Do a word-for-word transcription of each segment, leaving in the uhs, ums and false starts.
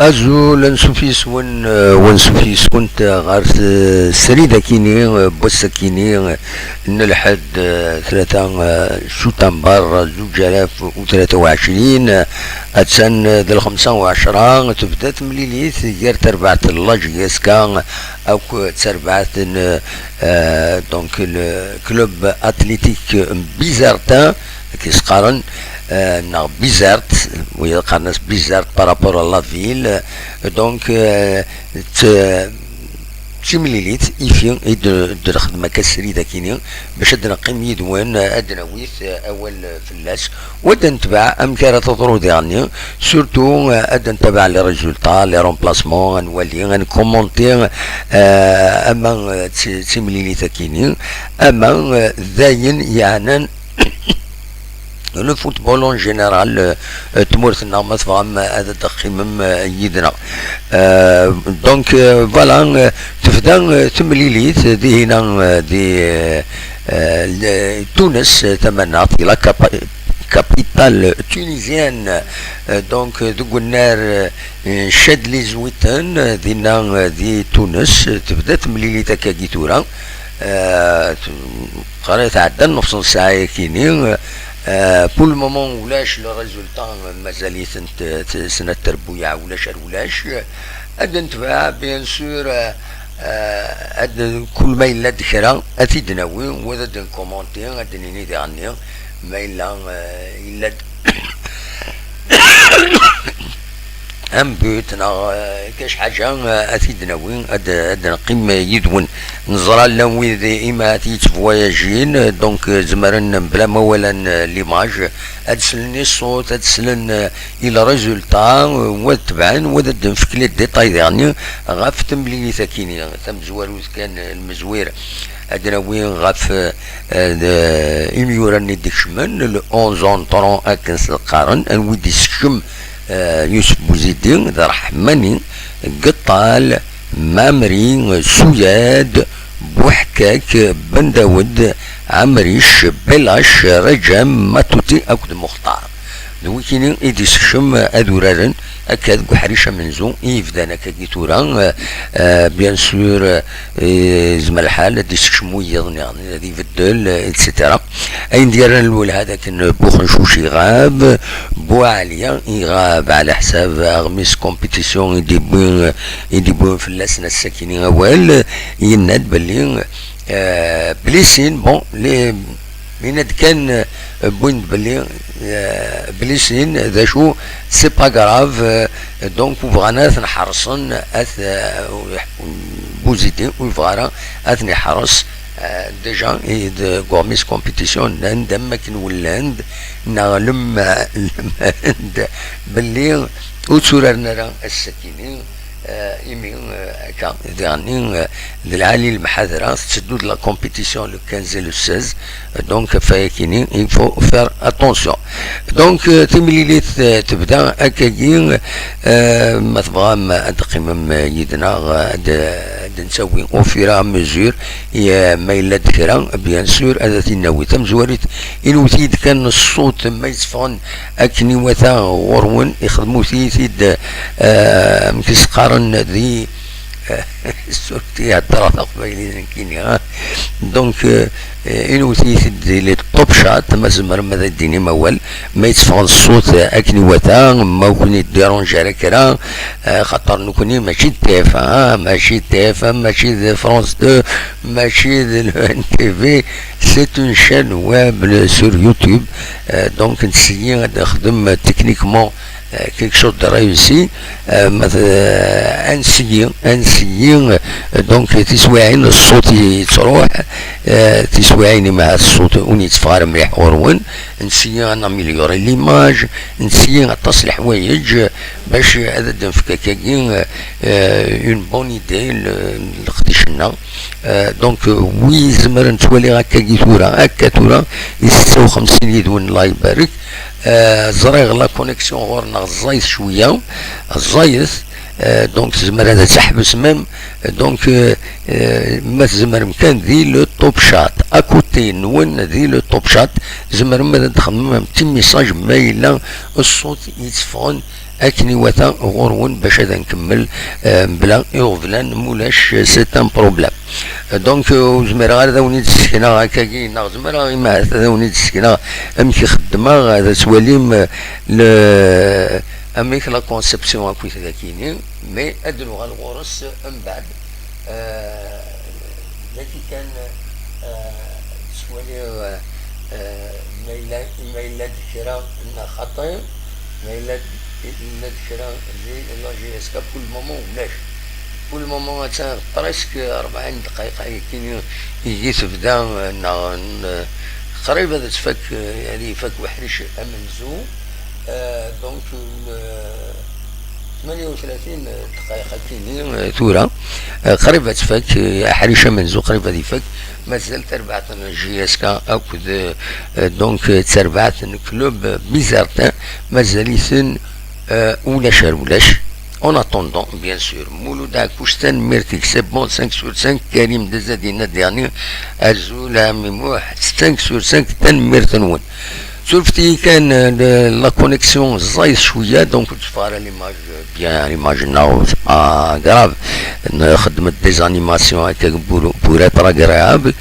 Azul, ansuf yes-wen, eh, wansuf yes-went, eh, ɣer s-, srid akini, eh, n wass akini, eh, n lḥedd, eh, tlata, eh, cutamber, eh, zuǧ alaf u tlata u ɛecrin, eh, attan, eh, d lxemsa u ɛecra, tebda temlilit gar terbaɛt n la J S K akk d terbaɛt n, eh, donc, le club athlétique n Bizertin, akken i s-qqaren, eh, neɣ Bizert, wiyaḍ qqaren-as Bizert par rapport à la ville. Donc, eh, t-, d timlilit ifi i d-, d-nexdem akka srid akini, bac ad d-neqqim yid-wen, ad d-nawi awal fell-as, u ad d-netbeɛ amek ara teḍru diɣenni, surtout, eh, ad d-ntabeɛ les résultats, les remplacements, ad nwali, ad nkumunti, eh, ama, eh, d ti-, d timlilit akini, ama, eh, d ayen yeɛnan le football en général, eh, eh, tmurt-nneɣ, ma tebɣam, eh, ad d-teqqimem, eh, yid-neɣ. Eh, donc, eh, voilà, eh, tebda, eh, temlilit, eh, dihina, eh, di, eh, eh, le-, Tunes, eh, tamaneɣt, di la capa-, capitale tunisienne, eh, donc, eh, deg unnar, eh, Chadli Zouiten, eh, dinna, eh, di Tunes, eh, tebda temlilit akkagi tura. Eh, t-, qrib tɛedda nnefṣ n ssaɛa yakini. Eh, pour le moment ulac le résultat, eh, mazal-itent, eh, t-, snat terbuyaɛ ulac ar ulac. Ad d-netbeɛ, bien sûr, eh, eh, ad, kul ma yella-d kra, ad t-id-nawi, u ad d-nkumunti, ad d-nini diɣenni, ma yella, eh, yella-d un but neɣ, eh, kac ḥaǧa, eh, ad t-id-nawi, ad, ad neqqim yid-wen. Neẓra llan wid ima ad yettvoyajin, eh, donc, eh, zemren bla ma walan, eh, l'image, ad slen i ṣṣut, ad slen, eh, i le résultat, eh, wa tebɛen, wa ad d-nefk les détails diɣenni ɣef temlilit akini. Tamezwarut kan, eh, lmezwir ad d-nawi ɣef, eh, eh, d-, imyura-nni d-ikecmen, le onze entrants akken s-qqaren, anwi d-isekcem, eh, Yusef Bouzidi, d Rahmani, Geṭṭal, Mamri, Suyad, Buḥkak, Ben Dawed, Amric, Belac, Rajam, Matuti akked Muxtar. D wikini i d-isekcem ad uraren akka deg uḥric amenzu i yebdan akkagi tura. Eh, eh, bien sûr, eh, yezmer lḥal ad d-isekcem wiyaḍ nniḍen, ad ibeddel, eh, et cetera. Ayen d-yerran lwelha d akken Buxencuc iɣab, Buɛliya iɣab, ɛla ḥsab aɣmis compétition i d-iwwi, i d-iwwi fell-asen ass-akini awal, yenna-d belli, eh, belli sin, bon, les, yenna-d kan, eh, wwin-d belli, eh, belli sin, d acu, c'est pas grave, eh, donc ur bɣan ara ad ten-ḥerṣen, ad, eh, Bouzidi ur yebɣa ara ad ten-iḥres, eh, déjà, i d-, deg uɣmis compétition, nnan-d am wakken wellan-d, neɣ lem-, lemmden-d belli ur tturaren ara ass-akini, eh, imi, eh, akka, diɣenni, eh, d lɛali lemḥadra, tetteddu-d la compétition le quinze et le seize, donc, ɣef wayakini, il faut faire attention. Donc, eh, timlilit, eh, tebda akkagi, eh, ma tebɣam ad teqqimem, eh, yid-neɣ, eh, ad, ad d-nettawi au fur et à mesure, eh, ma yella-d kra, bien sûr, ad t-in-nawi. Tamezwarit, inwet-iyi-d kan ṣṣut ma yetteffɣen akken iwata ɣur-wen, ixdem-it-id, eh, amek i s-qqaren di, eh, surti heddreɣ taqbaylit nekkini, ha? Donc, eh, inwet-iyi-d di les top shots, ma tzemrem ad d-tinim awal, ma yetteffeɣ-d ṣṣut, eh, akken iwata, ma ur ken-yeddiranj ara kra, eh, xaṭer nekkni mačči d T F un, mačči d T F un, mačči d France deux, mačči d le N T V, c'est une chaîne web sur YouTube, eh, donc netteg ad nexdem techniquement, eh, quelque chose de réussi, eh, ma t-, eh, ad nessigi, ad nessigi, eh, donc tiswiɛin ṣṣut yettruḥ, eh, tiswiɛin imahat ṣṣut ur yetteffeɣ ara mliḥ ɣur-wen, nessigi ad naméliorer l'image, nessigi aṭas n leḥwayeǧ, eh, bac ad d-nefk akkagi, eh, une bonne idée, le-, leqdic-nneɣ. Eh, donc, eh, wi izemren ttwaliɣ akkagi tura, akka tura, i setta u xemsin yid-wen, Allah ibarek. Eh, ẓriɣ la connexion ɣur-neɣ ẓẓayet cwiya, ẓẓayet, eh, donc tezmer ad teḥbes même. Donc, eh, eh, ma tzemrem kan di le top chat, à côté-nwen di le top chat, tzemrem ad txedmem un petit message ma yella ṣṣut yetteffɣen, akken iwata ɣur-wen bac ad nkemmel, eh, mebla iɣeblan, mulac, eh, c'est un problème. Eh, donc, eh, ur zmireɣ ara ad awen-id-ssekneɣ akkagi, neɣ zemreɣ imahat ad awen-id-ssekneɣ amek i xeddmeɣ, ad twalim, eh, le, amek la conception akkit dakini, mais ad nuɣal ɣur-s, eh, mbeɛd. Eh, dagi kan, eh, ttwaliɣ, eh, eh, ma yella, ma yella-d kra n xaṭi, ma yella-d, yella-d kra di la J S K, pour le moment ulac. Pour le moment, attan presque rebɛin dqayeq ayakini i tebda, eh, neɣ n-, qrib ad tfak, eh, ad ifak uḥric amenzu. Eh, donc, eh, ثمانية وثلاثين دقائق كاينين، آه، ثورة. آه، قريبة تفك، آه، حريشة منزو قريبة تفك. مازال تربعة جي اس كا أكد، آه، دونك، آه، تربعة كلوب بيزارتان. مازال يسن، آه، ولاش ولاش. En attendant, bien sûr, مولود عكوش تنميرتك، c'est bon, cinq sur cinq. كريم دزادينا دياني، أزول عمي موح، cinq sur cinq. تنميرت نون. سولفتي كان، آه، la connexion زايد شوية، donc تفار l'image. Bien, l'image ناو، c'est pas grave. نخدم des animations هكا pour, pour être agréable.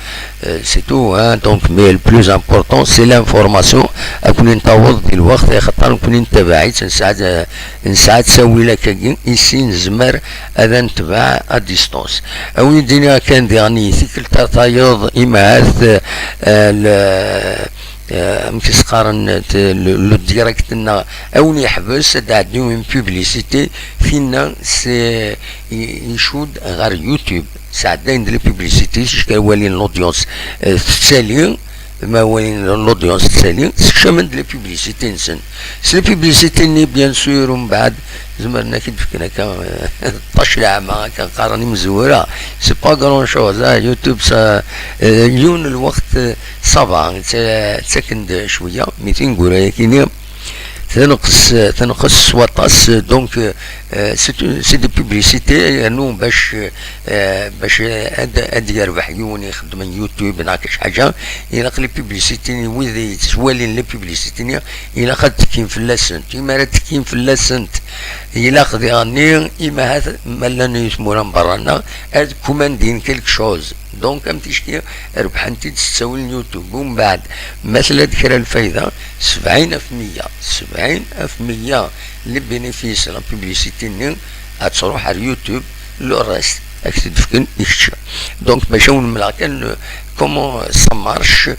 Euh, c'est tout, hein. Donc, mais le plus important, c'est l'information. أكون نتعوض دي الوقت، خاطر نكون نتابعيت، نساعد، نساعد ساوي لك يسين زمر، هذا نتبع à distance. أو يدينا كان ديغني سيكل تايض إماث، آه، ال-، آه، أمك سقارن ت-، le, le direct ناغ، أو يحبس، دعدو من publicité، فينا س-، ي-، يشود غير يوتيوب. ساعدين ديال publicité، شكا والين l'audience، آه، تسالي، ما والين l'audience تسالي، سكشمن ديال publicité نسن. سي publicité ني bien sûr، ومن بعد زمرنا كي دفكنا كا، طاش العام، كنقارن مزورة. C'est pas grand chose، آه، يوتيوب سا، آه، يون الوقت، آه، ça va، تا-، تسكند شوية، ميتين قولا كيني. تنقص، تنقص وطاس، donc، آه، c'est une، c'est des publicités، يعني باش، آه، باش هاد، هاد يربح يون يخدم يوتيوب ناقش حاجة، يلاق les publicités، ويدي يتسوالين les publicités، يلاق هاد تكين في اللاسنت، يما راه تكين في اللاسنت، يلاق ديغني، إما هاد مالا يسمونا من برانا، هاد كوماندين quelque chose. Donc، أم تشكي ربحنتي تستاول اليوتيوب، ومن بعد مثلا كرا الفايدة، سبعين في المية، سبعين في المية les bénéfices la publicité ني غتروح على اليوتيوب، le reste راك تدفكن يكتشا. Donc، باش نملا كان comment ça marche،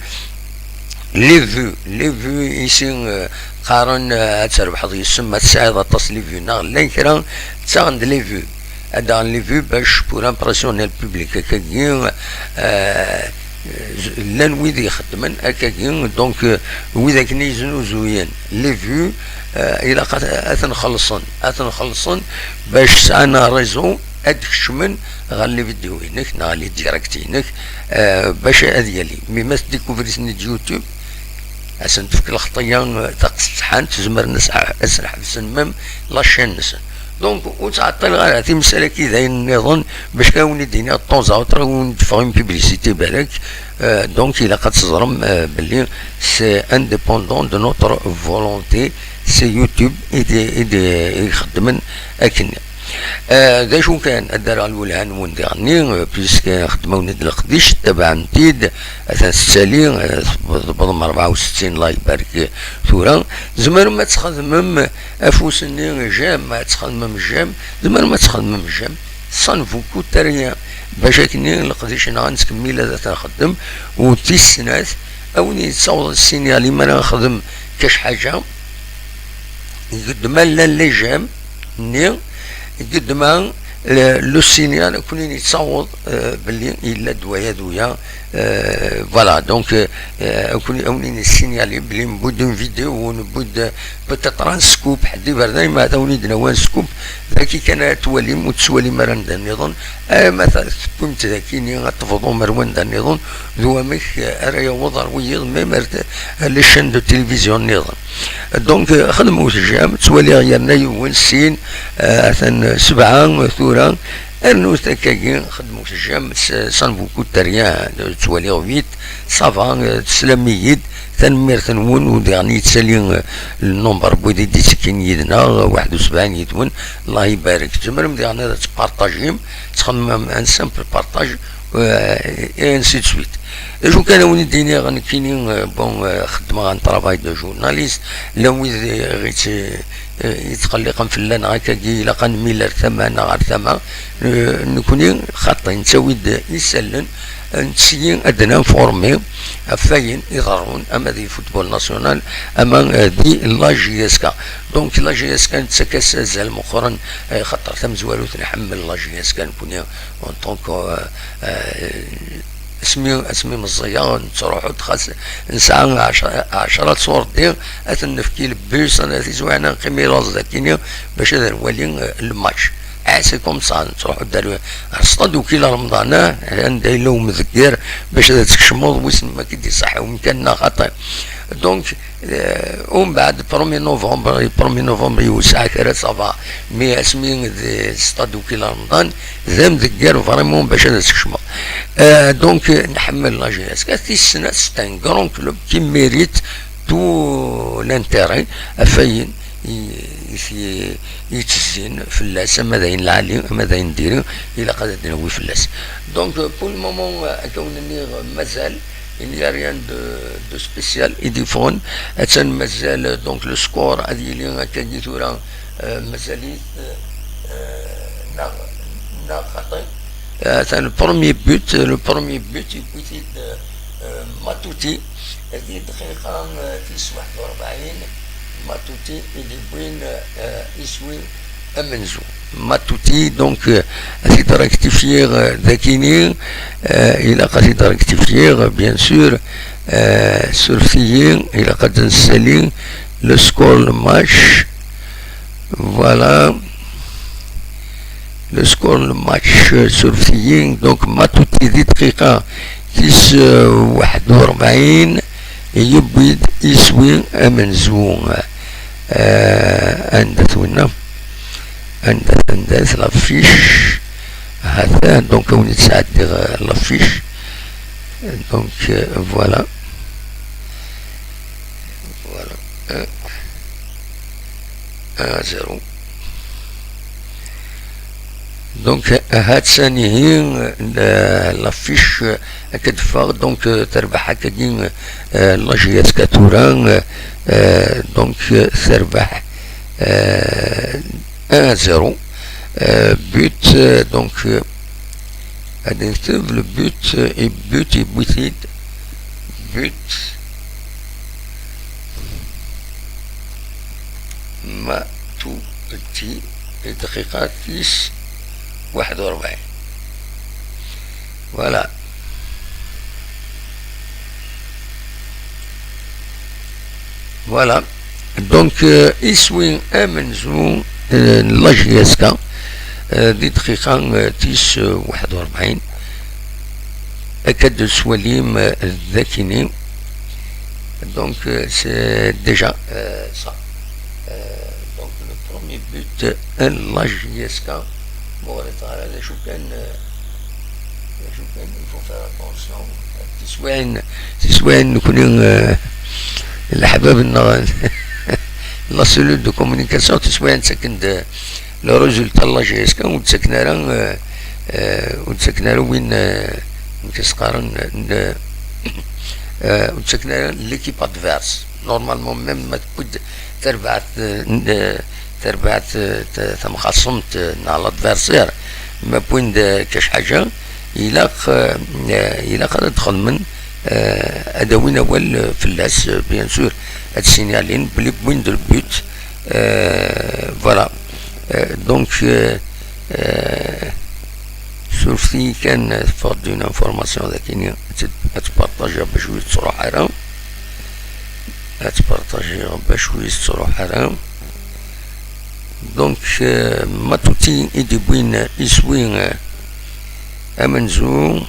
les vues، les vues ici، آه، قارن، آه، تربحض يسمى تسعيض أطاس les vues، ناغ لان كرا تساغن les vues. هذا les vues باش pour impressionner le public، هكاكي، آه، ز-، لان ويد يخدمن هكاكي، donc، آه، ويد أكن يزنوزوين les vues، آه، إلا قا-، أثن خلصن، أثن خلصن باش سعنا réseau أد كشمن غير les vidéos ينك، ناغ les directs ينك، آه، باش أد يلي. Mais ما تديكوفريسني يوتيوب، أسن تفك الخطية، آه، تقصحان، تزمر نسح-، أسن حبسن même la chaîne نسن. Donc، وتعطل غير هذه مسألة كي داين نظن باش كاون يدينا طونزا وطرا وندفعوا une publicité بالك. آه، donc، إلا قد تزرم، آه، باللي c'est indépendant de notre volonté، c'est YouTube إدي، إدي يخدمن أكن. آه، ذا شو كان الدرع الولهان ونديرني، آه، بيسك خدمة ونيد القديش، تبع متيد، أثان ستالي، آه، بضم أربعة وستين الله يبارك ثورة. زمر ما تخدمم أفوسني جام، ما تخدمم جام، زمر ما تخدمم جام. Ça ne vous coûte rien. باش أكني القديش نغنس كميلة ذات نخدم، وتيسنات، أوني يتصور السينيالي ما نخدم كاش حاجة. قد ما لا les j'aime ني، قد ما ل-، le signal كوني يتصور، آه، باللي إلا دوايا دويا، آه، voilà. Donc، آه، كوني أوني نسينيالي بلي نبود une vidéo ونبود peut-être un scoop حدي بردا ما توني دنا وان scoop. ذاكي كان توالي متسوالي مرا نظن. آه، مثلا تكون تذاكيني غتفضو مروان نظن. ذو مك، آه، أرى يوضر ويض ميم أرت-، les chaînes de télévision نظن. Donc، آه، خدموا تجام، توالي غيرنا يوين سين، آه، أثن سبعة ثورة، Rnut akkagi, xedmet jam, sans beaucoup de rien, ttwaliɣ vite, ça va, teslam-iyi-d, tanemmirt-nwen, u diɣen yettali le nombre n wid i d-ittekkin yid-neɣ, waḥed u sebɛin yid-wen, Allah ibarek. Tzemrem diɣen ad tpartajim, txedmem un simple partage, et ainsi de suite. D acu kan a wen-d-iniɣ nekkini, bon, xeddmeɣ un travail de journaliste, llan wid i ɣ-itt- yettqelliqen fell-aneɣ akkagi, ilaq ad nmil ar tama neɣ ar tama, nekkni xaṭi nettawi-d isallen, nettili ad d-ninformi ɣef wayen iḍerrun ama di football national ama di la J S K. Donc la J S K nettak-as azal meqqren, xaṭer tamezwarut nḥemmel la J S K nekkni en tant que, asmi asmi meẓẓiyeɣ nettruḥu-d xas nesɛa ɛecra tturddi, ad ten-nefk i lebus, ad tizwiɛin ad neqqim i laẓ dakini bac ad nwali le match. Ah, c'est comme ça, nettruḥu-d ar stade Ukil Remḍan, anda yella umdegger, bac ad tkecmeḍ, wissen ma k-id-iṣaḥ umkan neɣ xaṭi. Donc, umbeɛd premier novembre, premier novembre yewseɛ kra, ça va, mais asmi d stade Ukil Remḍan d amdegger vraiment bac ad tkecmeḍ. Donc nḥemmel la J S K, tis snat, c'est un grand club qui mérite tout l'intérêt, ɣef wayen i- i- i- yettezzin fell-as, ama d ayen lɛali ama d ayen diri, ilaq ad d-nawi fell-as. Donc pour le moment, akka wen-nniɣ, mazal, il n'y a rien de, de spécial i d-iffɣen. Attan mazal, donc le score ad yili akkagi tura, mazal-it neɣ neɣ xaṭi. Atan le premier but, le premier but yewwi-t-id Matuti di dqiqa tis waḥed u rebɛin. Matuti i d-yewwin iswi amenzu. Matuti, donc, ad t-id-rectifier dakini, ilaq ad t-id-rectifier, bien sûr. Surfet-iyi, ilaq ad d-nessali le score, le match. Voilà. Le score, le match, surfet-iyi. Donc Matuti di dqiqa tis waḥed u rebɛin yewwi-d iswi amenzu. Anda-t winna? Anda-t, anda-t l'affiche? Hata, donc a wen-id-sɛeddiɣ l'affiche. Donc voilà. Voilà. Un zéro. Donc ha-tt-an ihi l'affiche akka d-teffeɣ. Donc terbeḥ akkagi la J S K tura. Donc terbeḥ un zéro. But, donc ad nekteb le but, et but yewwi-t-id, but Matuti, dqiqa tis waḥed u rebɛin. Voilà. Voilà. Donc iswi amenzu n la J S K di dqiqa tis waḥed u rebɛin. Akka d-tettwalim dakini. Donc c'est déjà ça. Donc le premier but n la J S K. Bon, d acu kan, d acu kan, il faut faire attention. Tiswiɛin, tiswiɛin nekkni, leḥbab-nneɣ, la cellule de communication, tiswiɛin ttaken-d le résultat n la J S K, ur d-ttaken ara, ur d-ttaken ara win, amek i s-qqaren, ur d-ttaken ara l'équipe adverse. Normalement, même ma tewwi-d tarbaɛt, tarbaɛt tamxaṣemt neɣ l'adversaire, ma wwin-d kac ḥaǧa, ilaq, ilaq ad xedmen ad awin awal fell-as, bien sûr, ad signalin belli wwin-d le but. Voilà. Donc surfet-iyi kan, teffeɣ-d une information dakini, ad tpartajiɣ bac ur yettruḥ ara. Ad tpartajiɣ bac ur yettruḥ ara. Donc Matuti i d-yewwin iswi amenzu.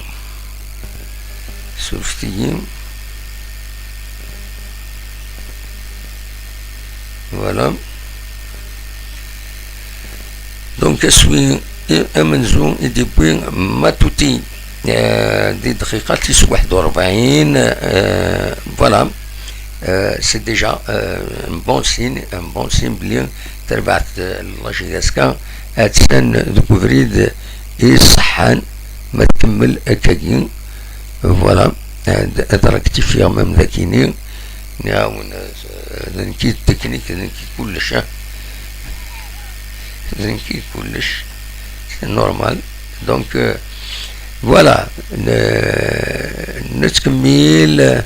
Surfet-iyi. Voilà. Donc iswi amenzu i d-yewwi Matuti, euh, di dqiqa tis waḥed u ṛebɛin, euh, voilà. Euh, c'est déjà, euh, un bon signe, un bon signe belli tarbaɛt, euh, n la J S K attan deg ubrid iṣeḥḥan, ma tkemmel akkagi. Voilà, ad, ad rectifier même dakini. Nniɣ-awen, euh, d nekk i d technique, d nekk i kullec, ah. D nekk i kullec. C'est normal. Donc, euh, voilà. Ne-, nettkemmil, euh,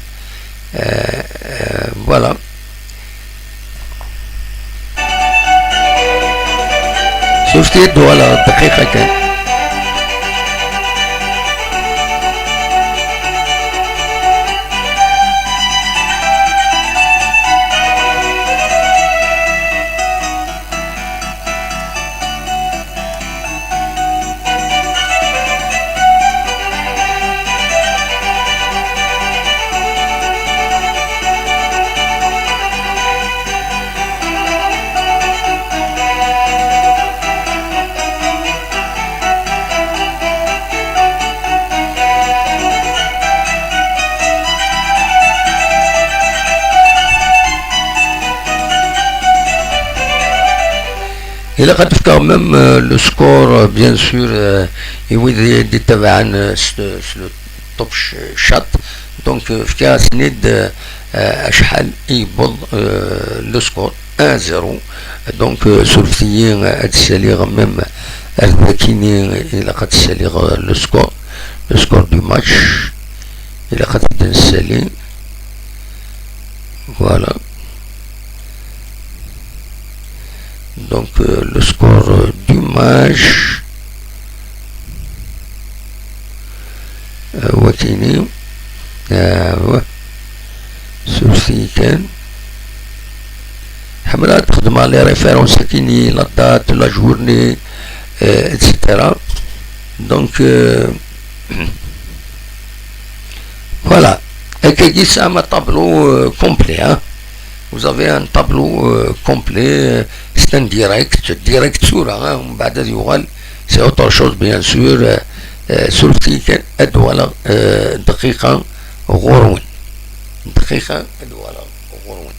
euh, voilà. Surfet-iyi-d, voilà, dqiqa kan. Ilaq ad d-fkeɣ même, euh, le score, euh, bien sûr, euh, i wid i d-ittabaɛen, euh, s, s le top ch-, chat. Donc, euh, fkiɣ-asen-id, euh, euh, acḥal i yewweḍ, euh, le score, un zéro. Donc, euh, surfet-iyi, euh, ad d-ssaliɣ même ar dakini, ilaq ad d-ssaliɣ, euh, le score, le score du match. Ilaq ad t-id-nessali. Voilà. Donc, euh, le score, euh, du match, euh, watini, euh, ouais. Surfet-iyi kan. Ḥemmleɣ ad xedmeɣ les références akini, la date, la journée, euh, et cetera. Donc, euh, voilà. Akkagi tesɛam un tableau, euh, complet, hein. Vous avez un tableau, euh, complet, euh, c'est un direct, direct tura, hein, mbeɛd ad yuɣal, c'est autre chose, bien sûr, euh, euh, surfet-iyi kan ad d-uɣaleɣ, euh, dqiqa ɣur-wen. Dqiqa ad d-uɣaleɣ ɣur-wen.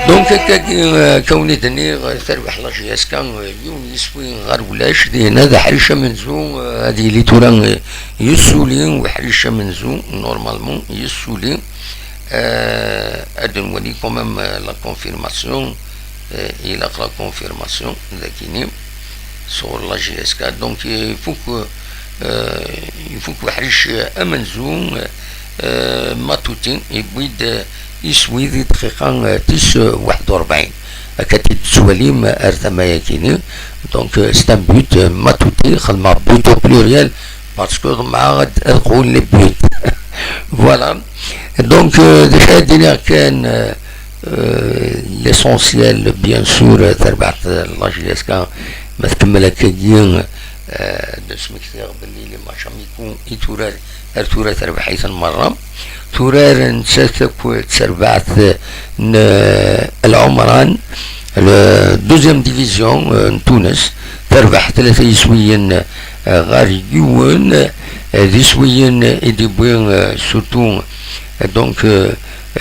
Donc, akka, euh, akka wen-id-nniɣ, tarbaḥt la J S K, euh, yiwen yiswi ɣer ulac, dinna d aḥric amenzu, euh, ad yili tura, euh, yessuli, uḥric amenzu, normalement, yessuli. Euh, ad nwali quand même, euh, la confirmation, euh, ilaq la confirmation, dakini, sur la J S K. Donc, il faut que, euh, il faut que uḥric, euh, amenzu, euh, Matuti, yewwi-d, euh, iswi di dqiqa, euh, tis, euh, waḥed u ṛebɛin. Akka t-id-tettwalim ar tama-yakini. Donc, euh, c'est un but, euh, Matuti, xedmeɣ but au pluriel, parce que ḍemɛeɣ ad, ad qwun les buts. Voilà. Donc, euh, d acu ara d-iniɣ kan, euh, euh, l'essentiel, bien sûr, euh, tarbaɛt, euh, la J S K, ma tkemmel akkagi, euh, d asmekti belli les matchs amicaux i turar, ar tura terbeḥ-iten merra. Turar nettat akk d terbaɛt n, euh, Lɛumran, le deuxième division, euh, n Tunes, terbeḥ tlata yiswiyen, euh, ɣer yiwen, euh, d iswiyen i d-iwwi, euh, surtout, euh, donc, euh,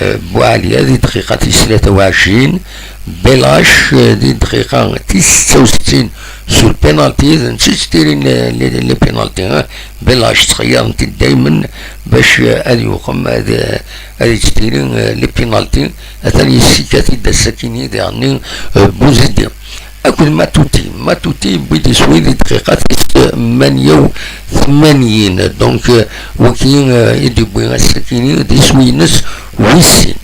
euh, Boualia di dqiqa tis tlata u ɛecrin, Belac, euh, di dqiqa tis setta u settin sur penalty, d netta i yettirin, euh, les, les penalty, hein. Belac ttxeyyaren-t-id daymen bac, euh, ad yuqem, ad, euh, ad yettiri, euh, les penalty. Atan yessikat-id ass-akini diɣenni, euh, Bouzidi. Akked Matuti. Matuti yewwi-d iswi di dqiqa tis tmanya u tmanyin. Donc, euh, waki, euh, i d-yewwi ass-akini d iswi-ines wis sin.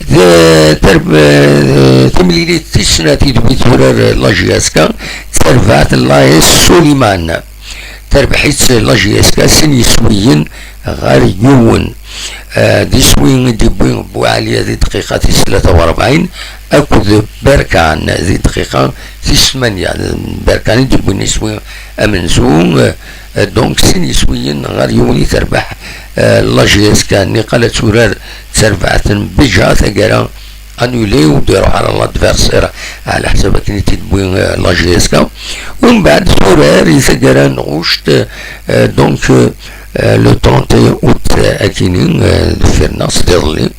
D-, tar-, euh, timlilit tis snat i d-yewwi turar, euh, la J S K, d tarbaɛt n l'A S Soliman. terbeḥ-itt la J S K sin yiswiyen ɣer yiwen. Eh, d iswi i d-yewwi Buɛli di dqiqa tis tlata u rebɛin, akked Berkan di dqiqa tis tmanya. Berkan i d-yewwin iswi amenzu, eh, donc sin yiswiyen ɣer yiwen i terbeḥ, eh, la J S K. Niqal ad turar d terbaɛt n Bija, taggara annulé, ur d-iruḥ ara l'adversaire ɛla ḥsab akken i t-id-tewwi, eh, la J S K. Umbeɛd turar i taggara n ɣuct, eh, donc, eh, le trente et un août, eh, akini, eh, deffir-nneɣ s iḍelli.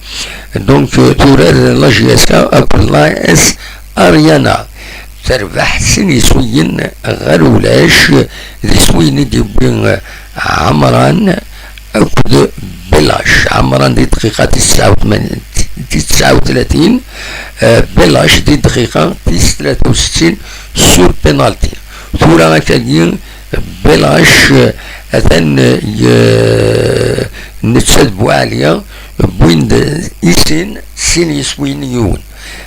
Donc, eh, turar la J S K akked l'A S Ariana. Terbeḥ sin yiswiyen ɣer ulac, d iswiyen i d-yewwi, eh, Ɛemran akked Belac. Ɛemran di dqiqa tis tesɛa u tmanyin, tis tesɛa u tlatin, eh, Belac di dqiqa tis tlata u settin sur penalty. Tura akkagi Belac, eh, atan, eh, ye-, netta d Buɛli, wwin-d i sin, sin yiswiyen i yiwen.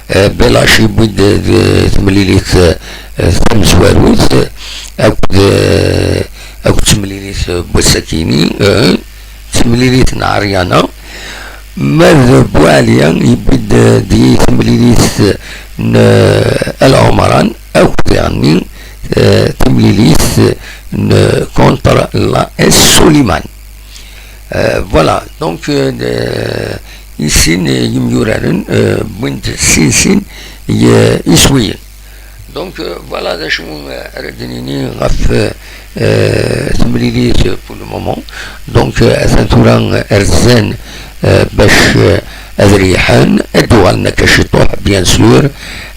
Eh, Belac yewwi-d, eh, di temlilit, eh, tamezwarut, eh, akked, eh, akked temlilit, eh, n wass-akini, eh, temlilit n Ariana. Ma d Buɛli yewwi-d, eh, di temlilit n, eh, Al Ɛumran, akked daɣen, eh, temlilit n contre l'A S Soliman. Euh, voilà, donc, euh, i sin, euh, yimyuraren, euh, wwin-d sin sin y-, iswiyen. Donc, euh, voilà d acu, euh, ara d-nini ɣef, euh, euh, temlilit, euh, pour le moment. Donc, euh, atan tura, euh, rzan, euh, bac, euh, ad riḥen, ad d-uɣalen akka ciṭuḥ, bien sûr,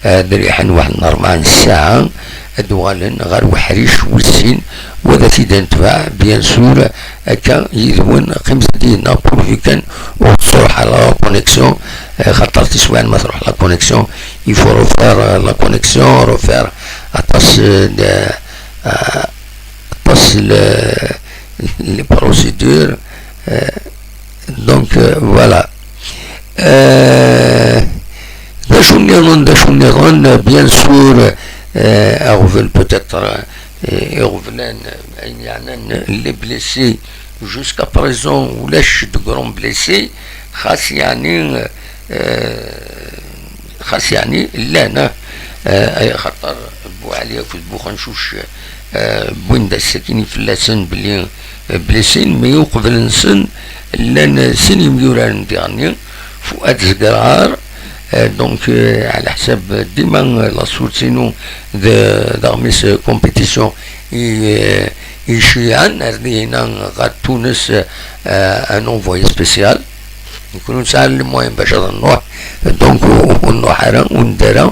euh, ad riḥen waḥed n rebɛa n ssaɛa, ad d-uɣalen ɣer uḥric wis sin, wa ad t-id-netbeɛ, bien sûr, akka yid-wen, qqimet-d yid-neɣ, pourvu kan ur tettruḥ ara la connexion, eh, xaṭer tiswiɛin ma truḥ la connexion, il faut refaire, euh, la connexion, refaire aṭas, euh, de, euh, aṭas le, les procédures, euh, donc, euh, voilà. Euh, d acu nniḍen, d acu nniḍen, bien sûr, euh, aɣbel peut-être, euh, iɣeblan, ayen yeɛnan les blessés, jusqu'à présent ulac de grands blessés, xas yeɛni, euh, xas yeɛni llan, euh, ay xaṭer Buɛli akked Buxencuc, euh, wwin-d ass-akini fell-asen belli, euh, blessés, mais uqbel-nsen llan sin yimyuraren diɣenni, Fuad Zegrar, euh, donc, euh, ɛla ḥsab dima, euh, la source-inu d, d aɣmis, euh, compétition i, euh, i iciɛen, ar dihina ɣer Tunes, euh, un envoyé spécial. Nekni ur nesɛi ara les moyens bac ad nruḥ, donc ur, ur nruḥ ara, ur nedda ara.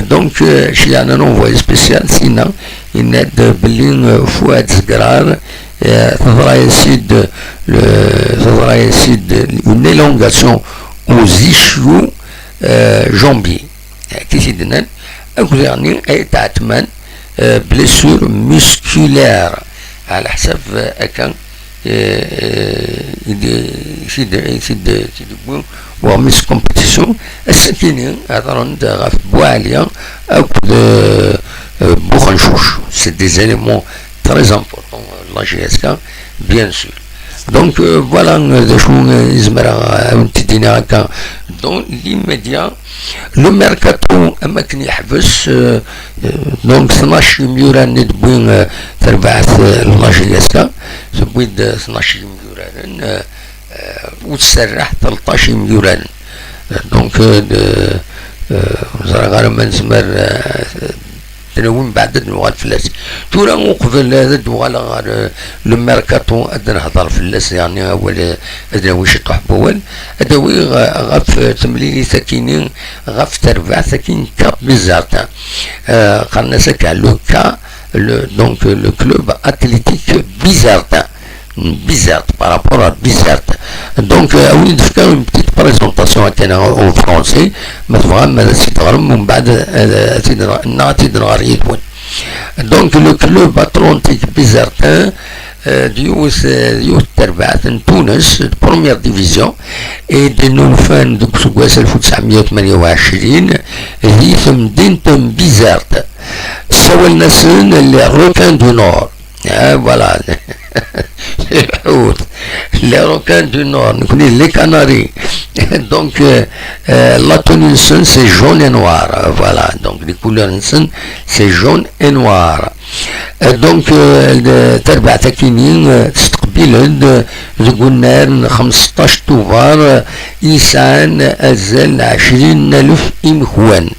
Donc, euh, iciɛen un envoyé spécial, sina, yenna-d belli, euh, Fuad Zegrar, euh, teḍra-yas-id, le, teḍra-yas-id une élongation aux ischios, euh, jambiers. Akka i t-id-nnan, akked daɣen ay tɛetman, euh, blessure musculaire, ɛla ḥsab, euh, akka, euh, euh, i d-, i t-id-, i t-id-, i t-id-yewwi uɣmis compétition. Ass-akini, hedren-d ɣef Buɛli akked, euh, euh, Buxencuc. C'est des éléments très importants, euh, la J S K, bien sûr. Donc, euh, voilà, euh, d acu, euh, i zemreɣ, euh, ad wen-t-id-iniɣ akka. Dans l'immédiat, le mercato, am akken yeḥbes, euh, euh, donc, tnac imyuran i d-wwin, euh, terbaɛt, euh, la J S K, tewwi-d, euh, tnac imyuraren, euh, euh, ur tserreḥ tleṭṭac imyuraren. Euh, donc, euh, de, euh, ur ẓriɣ ara ma nezmer, euh, ad t-nawi mbeɛd ad nuɣal fell-as. Tura uqbel ad d-uɣaleɣ ɣer, euh, le mercato, ad nehder fell-as, yeɛni awal, euh, ad nawi ciṭuḥ n wawal, ad awiɣ, euh, ɣef, euh, temlilit akini, ɣef terbaɛt akin K Bizertin. Euh, qqaren-as akka, le K, le, donc, euh, le club athlétique Bizertin. Bizerte, par rapport à Bizerte. Donc, euh, à vous de faire une petite présentation à, en français, mais vraiment, c'est vraiment, euh, donc, le club Atlantique Bizertin, euh, du, euh, du Terbat, en Tunis, de première division, et de nous fin de Ksugwes, le foot Samia, Mania Washidin, et Bizerte. Sawel Nassin, les requins du Nord. Ah, voilà. Les requins du Nord, nekkni les Canaries. Donc, euh, euh, la tenue-nsen, c'est jaune et noir. Voilà, donc les couleurs-nsen, c'est jaune et noir. Euh, donc, euh, le- tarbaɛt akini, euh, testeqbil-d, euh, deg unnar n xmesṭac Tubeṛ, euh, yesɛan azal n ɛecrin alef imekwan.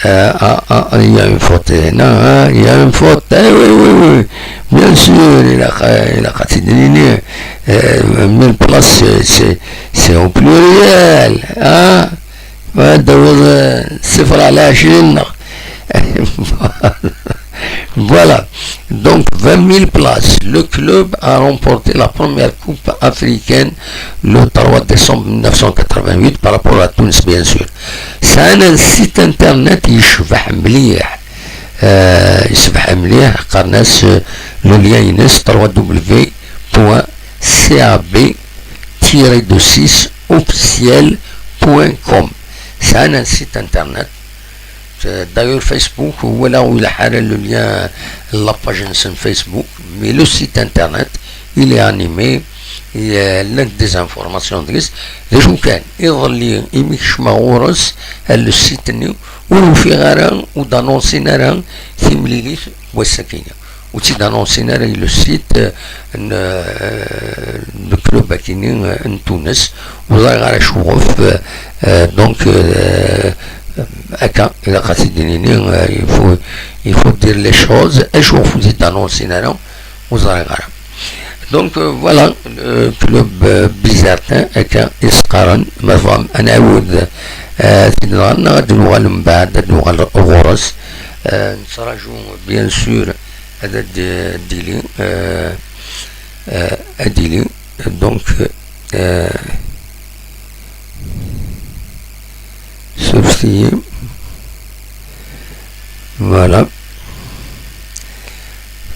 Euh, ah, ah, ah, il y a une faute, euh, non, hein, il y a une faute. Eh oui, oui, oui. Bien sûr, il a, il a, euh, mille places, c'est, c'est, c'est au pluriel, hein. Ouais, donc, euh, c'est vrai, la Chine. Voilà. Donc, vingt mille places. Le club a remporté la première coupe africaine le trois décembre mille neuf cent quatre-vingt-huit par rapport à Tunis, bien sûr. C'est un site internet يشبه مليح. Euh, يشبه مليح, qqaren-as, euh, le lien-ines, trois W point C A B tiret deux six officiel point com. C'est un site internet. Euh, d'ailleurs, Facebook, voilà où il a le lien, la page de Facebook, mais le site internet, il est animé, il y a des informations. D acu kan, iḍelli imi kecmeɣ ɣur-s, ar le site-nni, ur ufiɣ ara, ur d-annoncin ara timlilit n wass-akini. Ur tt-id-annoncin ara i le site, euh, n, euh, n club akini, euh, n Tunes. Ur ẓriɣ ara acuɣef, euh, euh, donc, euh, akka, ilaq ad t-id-nini, euh, il faut, il faut dire les choses. Acuɣef ur tt-id-annoncin ara, ur ẓriɣ ara. Donc, euh, voilà, le club, euh, bizartin, akka i s-qqaren, ma tebɣam ad nɛawed, euh, ad t-id-nɣer, neɣ ad nuɣal mbeɛd, ad nuɣal ɣur-s. Euh, nettraǧu, bien sûr, ad d-, d-ili, euh, euh, ad d-ili. Donc, euh, surveiller. Voilà.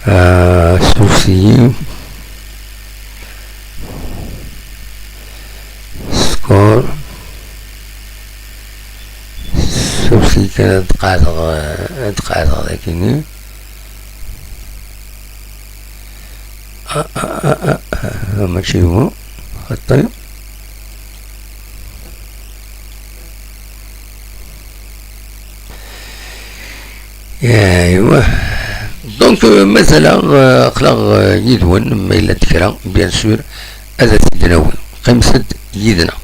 Euh, surveiller. Score. Surveiller kan ad qeɛdeɣ, ad qeɛdeɣ dagini. Ah, ah, ah, ah, ah, mačči d wa. Xaṭi. Aywa. Donc, euh, mazal, euh, aql-aɣ, euh, yid-wen, ma yella-d kra, bien sûr, ad t-id-nawi. Qqimet-d yid-neɣ.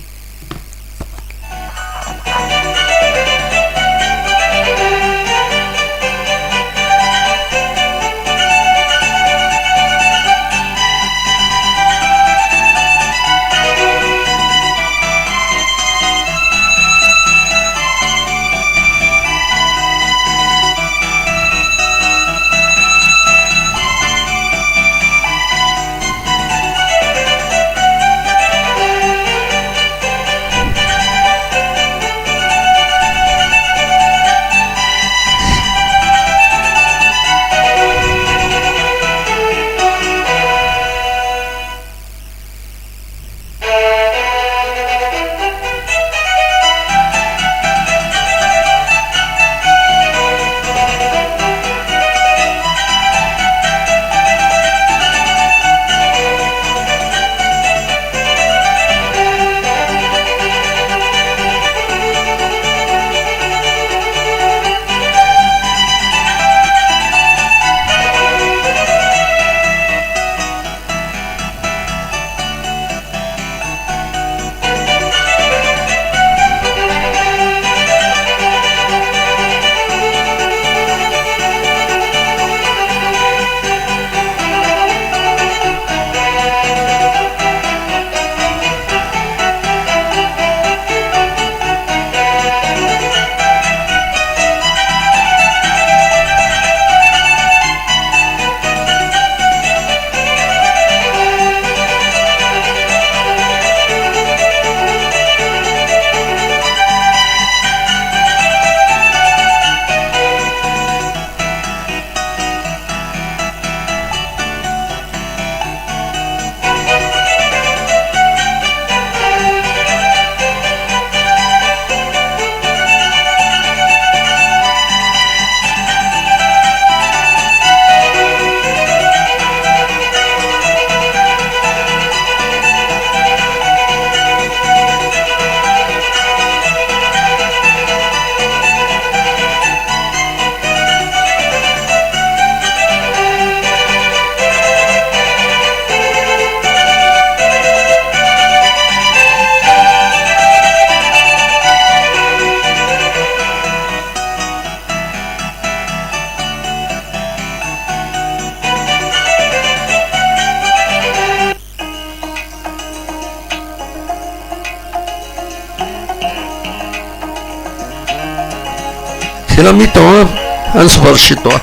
Di la mi-temps, ad nṣber ciṭuḥ.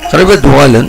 Qrib ad d-uɣalen.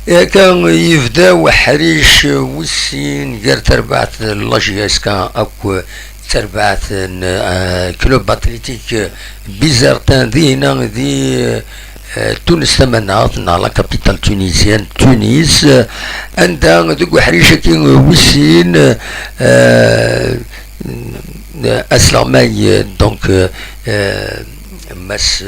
Akka yebda uḥric wis sin gar terbaɛt n la J S K akk terbaɛt n, eh, Club Athlétique Bizertin dinna di, eh, Tunes tamaneɣt, neɣ la capitale tunisienne, Tunis, eh, anda deg uḥric-agi wis sin, eh, asleɣmay, eh, donc, eh, eh, Mass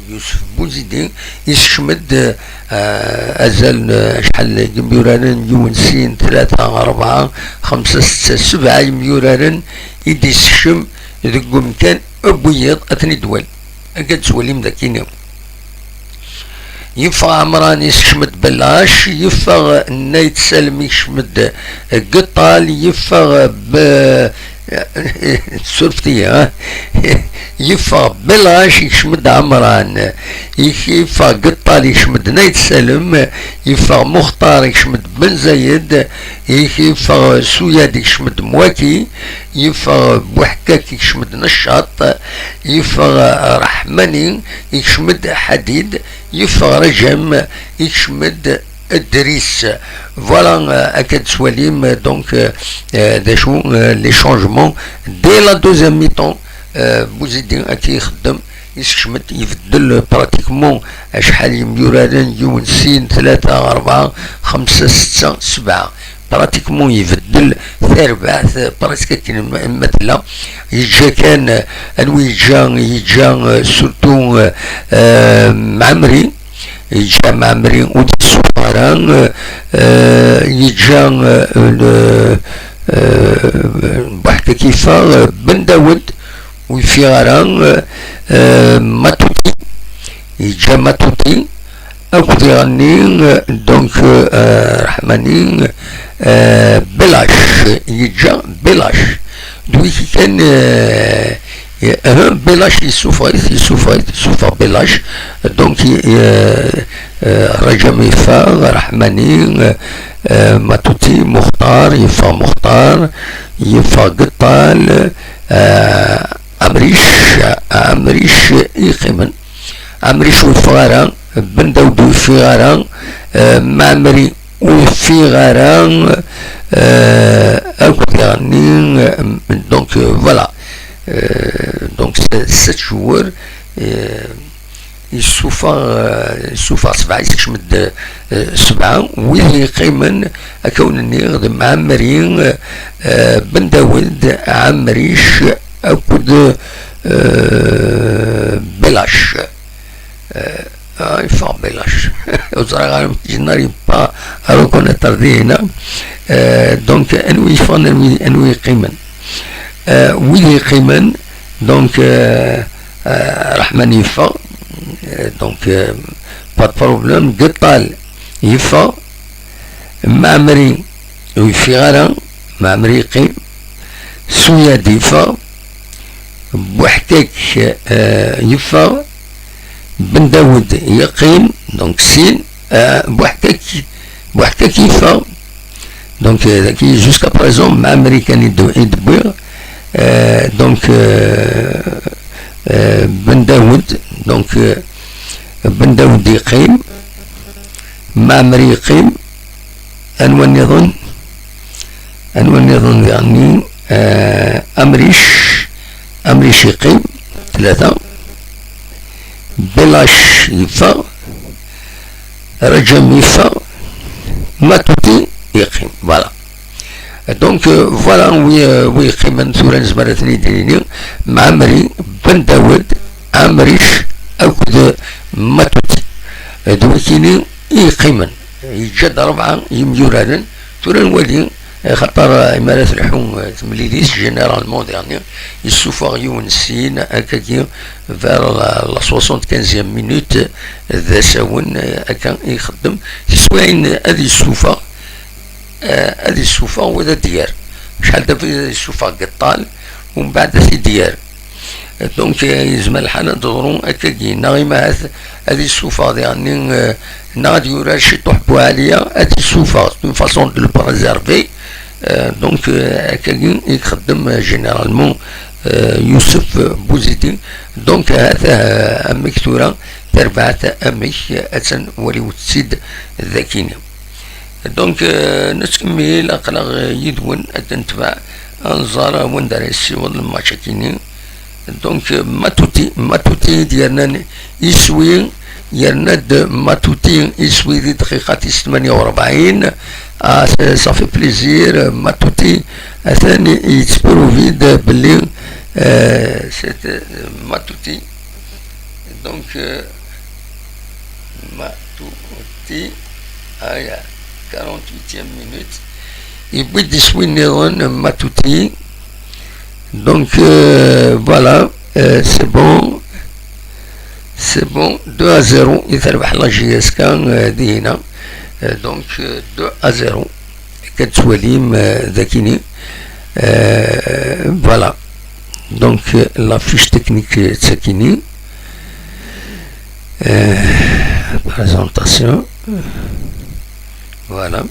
Yusef Bouzidi, yessekcem-d, eh, azal n, eh, acḥal n yimyuraren, yiwen, sin, tlata, rebɛa, xemsa, setta, sebɛa yimyuraren i d-yessekcem deg umkan n wiyiḍ, ad ten-id-nwali. Akka d-tettwalim dagi-ni. Yeffeɣ Ɛemran, yessekcem-d Bellac, yeffeɣ Nayt Salem, yekcem-d Geṭṭal, yeffeɣ B-, surfet-iyi, ha? Yeffeɣ Bellac, yekcem-d Ɛemran, yek-, yeffeɣ Geṭṭal, yekcem-d Nayt Salem, yeffeɣ Muxtar, yekcem-d Ben Zayed, yek-, yeffeɣ Suyad, yekcem-d Mwaki, yeffeɣ Buḥkak, yekcem-d Neccaṭ, yeffeɣ Raḥmani, yekcem-d Ḥadid, yeffeɣ Rajem, yekcem-d Dris. Voilà, euh, akka d-tettwalim, euh, donc, euh, euh, d acu, euh, les changements dès la deuxième mi-temps, euh, Bouzidi akka ixeddem, yessekcem-d, ibeddel pratiquement acḥal yimyuraren, yiwen, sin, tlata, rebɛa, xemsa, setta, sebɛa. Pratiquement ibeddel tarbaɛt, presque akken ma, ma tella. Yeǧǧa kan, euh, anwa yeǧǧa, yeǧǧa, euh, surtout, euh, euh, Mɛemmri, yeǧǧa Mɛemmri ur d-yessuɣ ara, euh, yeǧǧa, euh, le, euh, Buḥkak yeffeɣ, euh, Ben Dawed ur yeffiɣ ara, euh, euh, Matuti, yeǧǧa Matuti, akked iɣenni, euh, donc, euh, euh, Raḥmani, euh, Belac, yeǧǧa Belac. D wiki kan, euh, Eh, Belac yessufeɣ-it, yessufeɣ-it, yessufeɣ Belac. Donc, eh, eh, Rajem yeffeɣ, Raḥmani, eh, eh, Matuti, Muxtar, yeffeɣ Muxtar, yeffeɣ Geṭṭal, eh, Amric, Amric yeqqimen. Amric ur yeffeɣ ara, Ben Dawed ur yeffiɣ ara, eh, Mɛemmri ur yeffiɣ ara, eh, akked iɣenni, eh, donc, euh, voilà. Euh, donc, c'est sept joueurs, euh, yessufeɣ, euh, yessufeɣ sebɛa, yessekcem-d, euh, sebɛa. Wid yeqqimen, akka wen-nniɣ, d Mɛemmri, euh, Ben Dawed, Amric, akked, euh, Belac. Euh, ah, il faut Belac. Au Zaragan, je n'arrive pas à reconnaître rien. Euh, donc, anwi yeffɣen, anwi, anwi yeqqimen. Euh, wid yeqqimen, donc, euh, euh, Rahman yeffeɣ, euh, donc, euh, pas de problème. Geṭṭal yeffeɣ, Mɛemmri ur yeffiɣ ara, Mɛemmri yeqqim. Suyad yeffeɣ, Buḥkak, euh, yeffeɣ, Ben Dawed yeqqim, donc sin, euh, Buḥkak, Buḥkak yeffeɣ. Donc, euh, daki, jusqu'à présent, Mɛemmri kan i d-, i d-wwiɣ. Euh, donc, euh, euh, Ben Dawed, donc, euh, Ben Dawed yeqqim, Mɛemmri yeqqim, anwa nniḍen? Anwa nniḍen diɣenni? Euh, Amric, Amric yeqqim, tlata. Belac yeffeɣ, Rajem yeffeɣ, Matuti yeqqim. Voilà. Donc, euh, voilà wi, euh, wi yeqqimen tura, nezmer ad ten-id-nini, Mɛemmri, Ben Dawed, Amric akked Matuti. D wikini i yeqqimen. Yeǧǧa-d rebɛa yimyuraren. Tura nwali, eh, xaṭer, eh, imi ara telḥu, eh, temlilit, généralement, diɣenni, yessufeɣ yiwen sin, akkagi, vers la, la soixante-quinzième minute, d asawen, eh, akka i ixeddem. Tiswiɛin ad yessufeɣ, eh, ad yessufeɣ wa ad d-yerr. Acḥal d yessufeɣ Geṭṭal, umbeɛd ad t-id-yerr. Donc, eh, yezmer lḥal ad d-teḍru akkagi, neɣ imahat ad yessufeɣ diɣenni, eh, neɣ ad yurar ciṭuḥ Buɛaliya, ad yessufeɣ, c'est une façon de le préserver. Eh, donc, eh, akkagi i ixeddem, eh, généralement, eh, Yusef Bouzidi. Donc, ahat, eh, amek tura, tarbaɛt amek, eh, attan waliwet-tt-id dakini. Donc, euh, nettkemmil, aql-aɣ yid-wen ad d-netbeɛ, ad nẓer wanda ara yessiweḍ lmatch-akini. Donc, euh, Matuti, Matuti i d-yernan iswi, yerna-d Matuti iswi di dqiqa tis tmanya u rebɛin. Ah, ça, ça fait plaisir, euh, Matuti atan yettprouvi-d belli, euh, c'est, euh, Matuti. Donc, euh, Matuti, aya, quarante-huitième minute. Yewwi-d iswi nniḍen Matuti. Donc, euh, voilà, euh, c'est bon. C'est bon, deux à zéro i terbeḥ la J S K, euh, dihina. Euh, donc, euh, deux à zéro. Akka d-tettwalim, euh, dakini. Euh, voilà. Donc, euh, la fiche technique, euh, d takini. Euh, présentation. Voilà.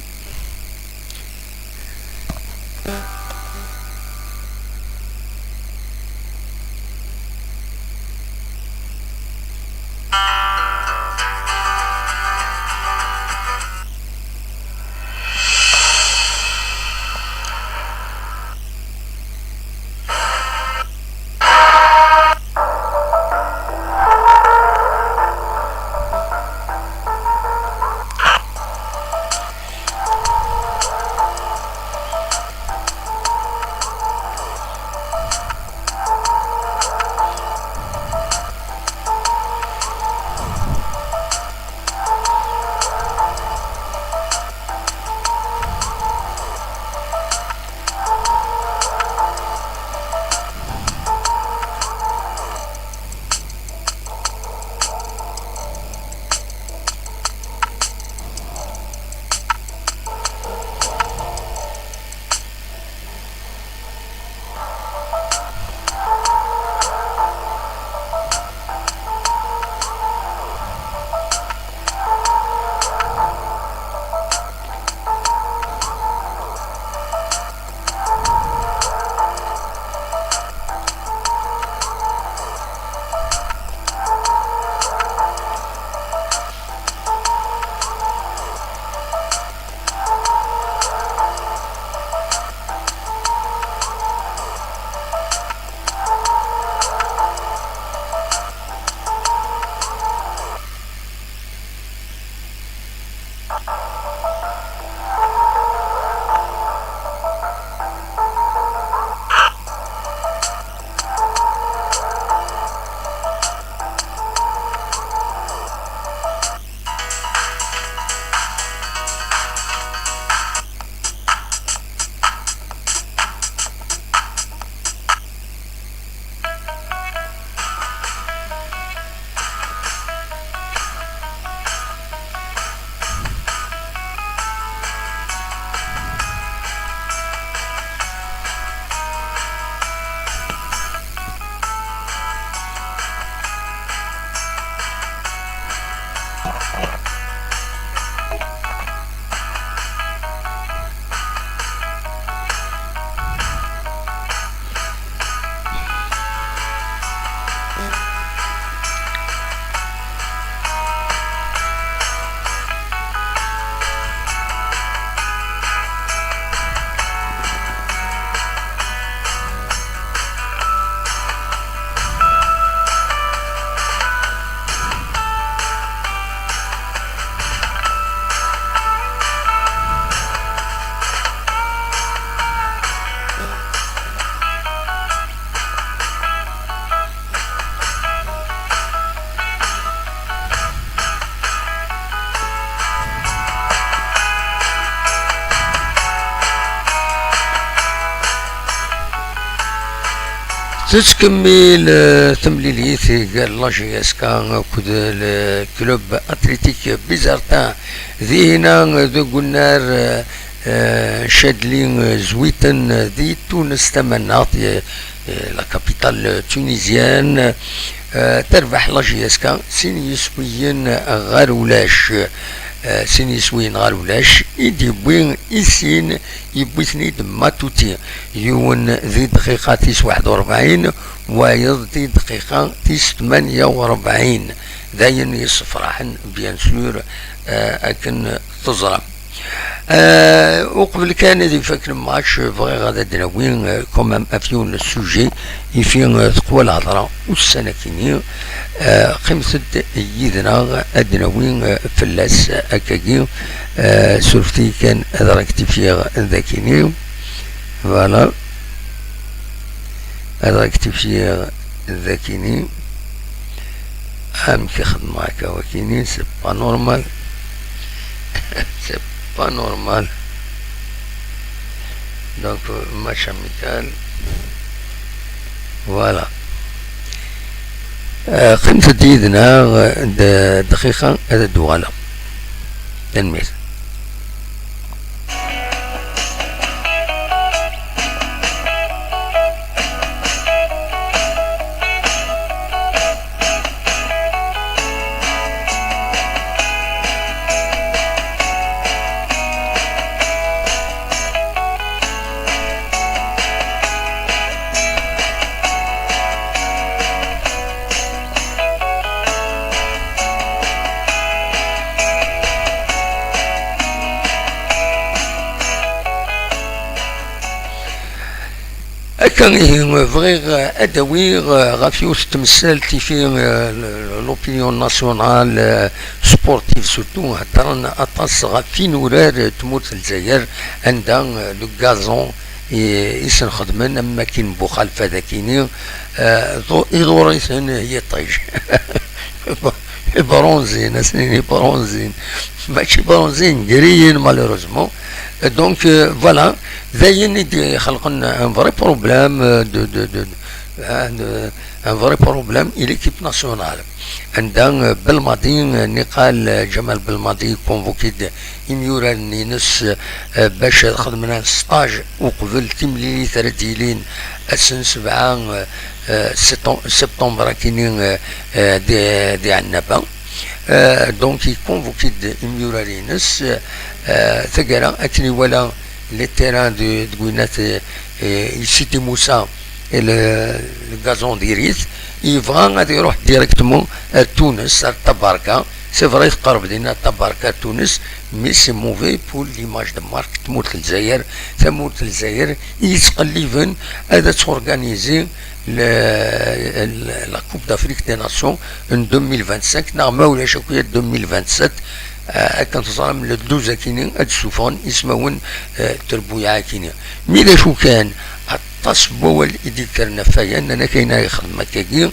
Tettkemmil, eh, temlilit gar la J S K akked le club athlétique bizartin. Dihina, eh, deg unnar, eh, eh, Chadli, eh, zwiten, eh, di Tunes tamaneɣt, eh, eh, la capitale tunisienne, eh, terbeḥ la J S K sin yiswiyen ɣer ulac. Eh, sin yiswiyen ɣer ulac i d-yewwi i sin, yewwi-ten-id Matuti, yiwen di dqiqa tis waḥed u rebɛin, wayeḍ di dqiqa tis tmanya u rebɛin. D ayen yessefraḥen, bien sûr, eh, akken teẓram. Euh, uqbel kan ad ifak lmatch, bɣiɣ ad d-nawi, euh, quand même, ɣef yiwen n sujet, ifi, euh, teqwa lhedra ussan akini, euh, qqimet-d yid-neɣ ad d-nawi, euh, fell-as akkagi, euh, surfet-iyi kan ad rectifier dakini. Voilà. Ad rectifier dakini. Amek i xedmeɣ akka wakini, c'est pas normal. C'est pas normal. Donc, euh, match amical. Voilà. Euh, qqimet-d yid-neɣ, euh, d-, dqiqa ad d-uɣaleɣ. Tanemmirt. Akka ihi, bɣiɣ ad d-awiɣ, eh, ɣef yiwet n temsalt ifi, eh, l'opinion nationale, eh, sportive surtout, heddren aṭas ɣef yinurar n tmurt n Lezzayer, anda, eh, le gazon i, i sen-xedmen am wakken buxalfa dakini, eh, ḍu-, iḍur-iten yiṭij. Ibronzin, ass-nni ibronzin. Mačči ibronzin, griyin, malheureusement. Donc, euh, voilà, d ayen i d-ixelqen un vrai problème, euh, de, de, de, hein, de, un vrai problème i l'équipe nationale. Anda, euh, Belmadi, euh, niqal, euh, Ǧamal Belmadi, convoqué-d imyuraren-ines, euh, bac ad xedmen un stage uqbel timlilit ara d-yilin ass n sebɛa, euh, euh, septem-, septembre akini, euh, euh, di, di Ɛennaba. Euh, donc, i convoqué-d imyurar-ines, euh, taggara, akken iwala les terrains de, de Gwinnat, euh, euh, i Sidi Moussa, et le, le gazon diri-t, yebɣa ad iruḥ directement ar Tunes, ar Tabarka. C'est vrai, teqreb dinna Tabarka ar Tunes, mais c'est mauvais pour l'image de marque n tmurt n Lezzayer. Tamurt n Lezzayer i yettqelliben ad tt-organiser le, le, la Coupe d'Afrique des Nations en deux mille vingt-cinq, neɣ ma ulac akk deux mille vingt-sept, euh, akken teẓram le douze akini ad d-ssuffɣen ismawen, euh, n trebbuyaɛ akini. Mi d acu kan, aṭas n wawal i d-yekkren ɣef waya, nnan-ak ayen ara yexdem akkagi,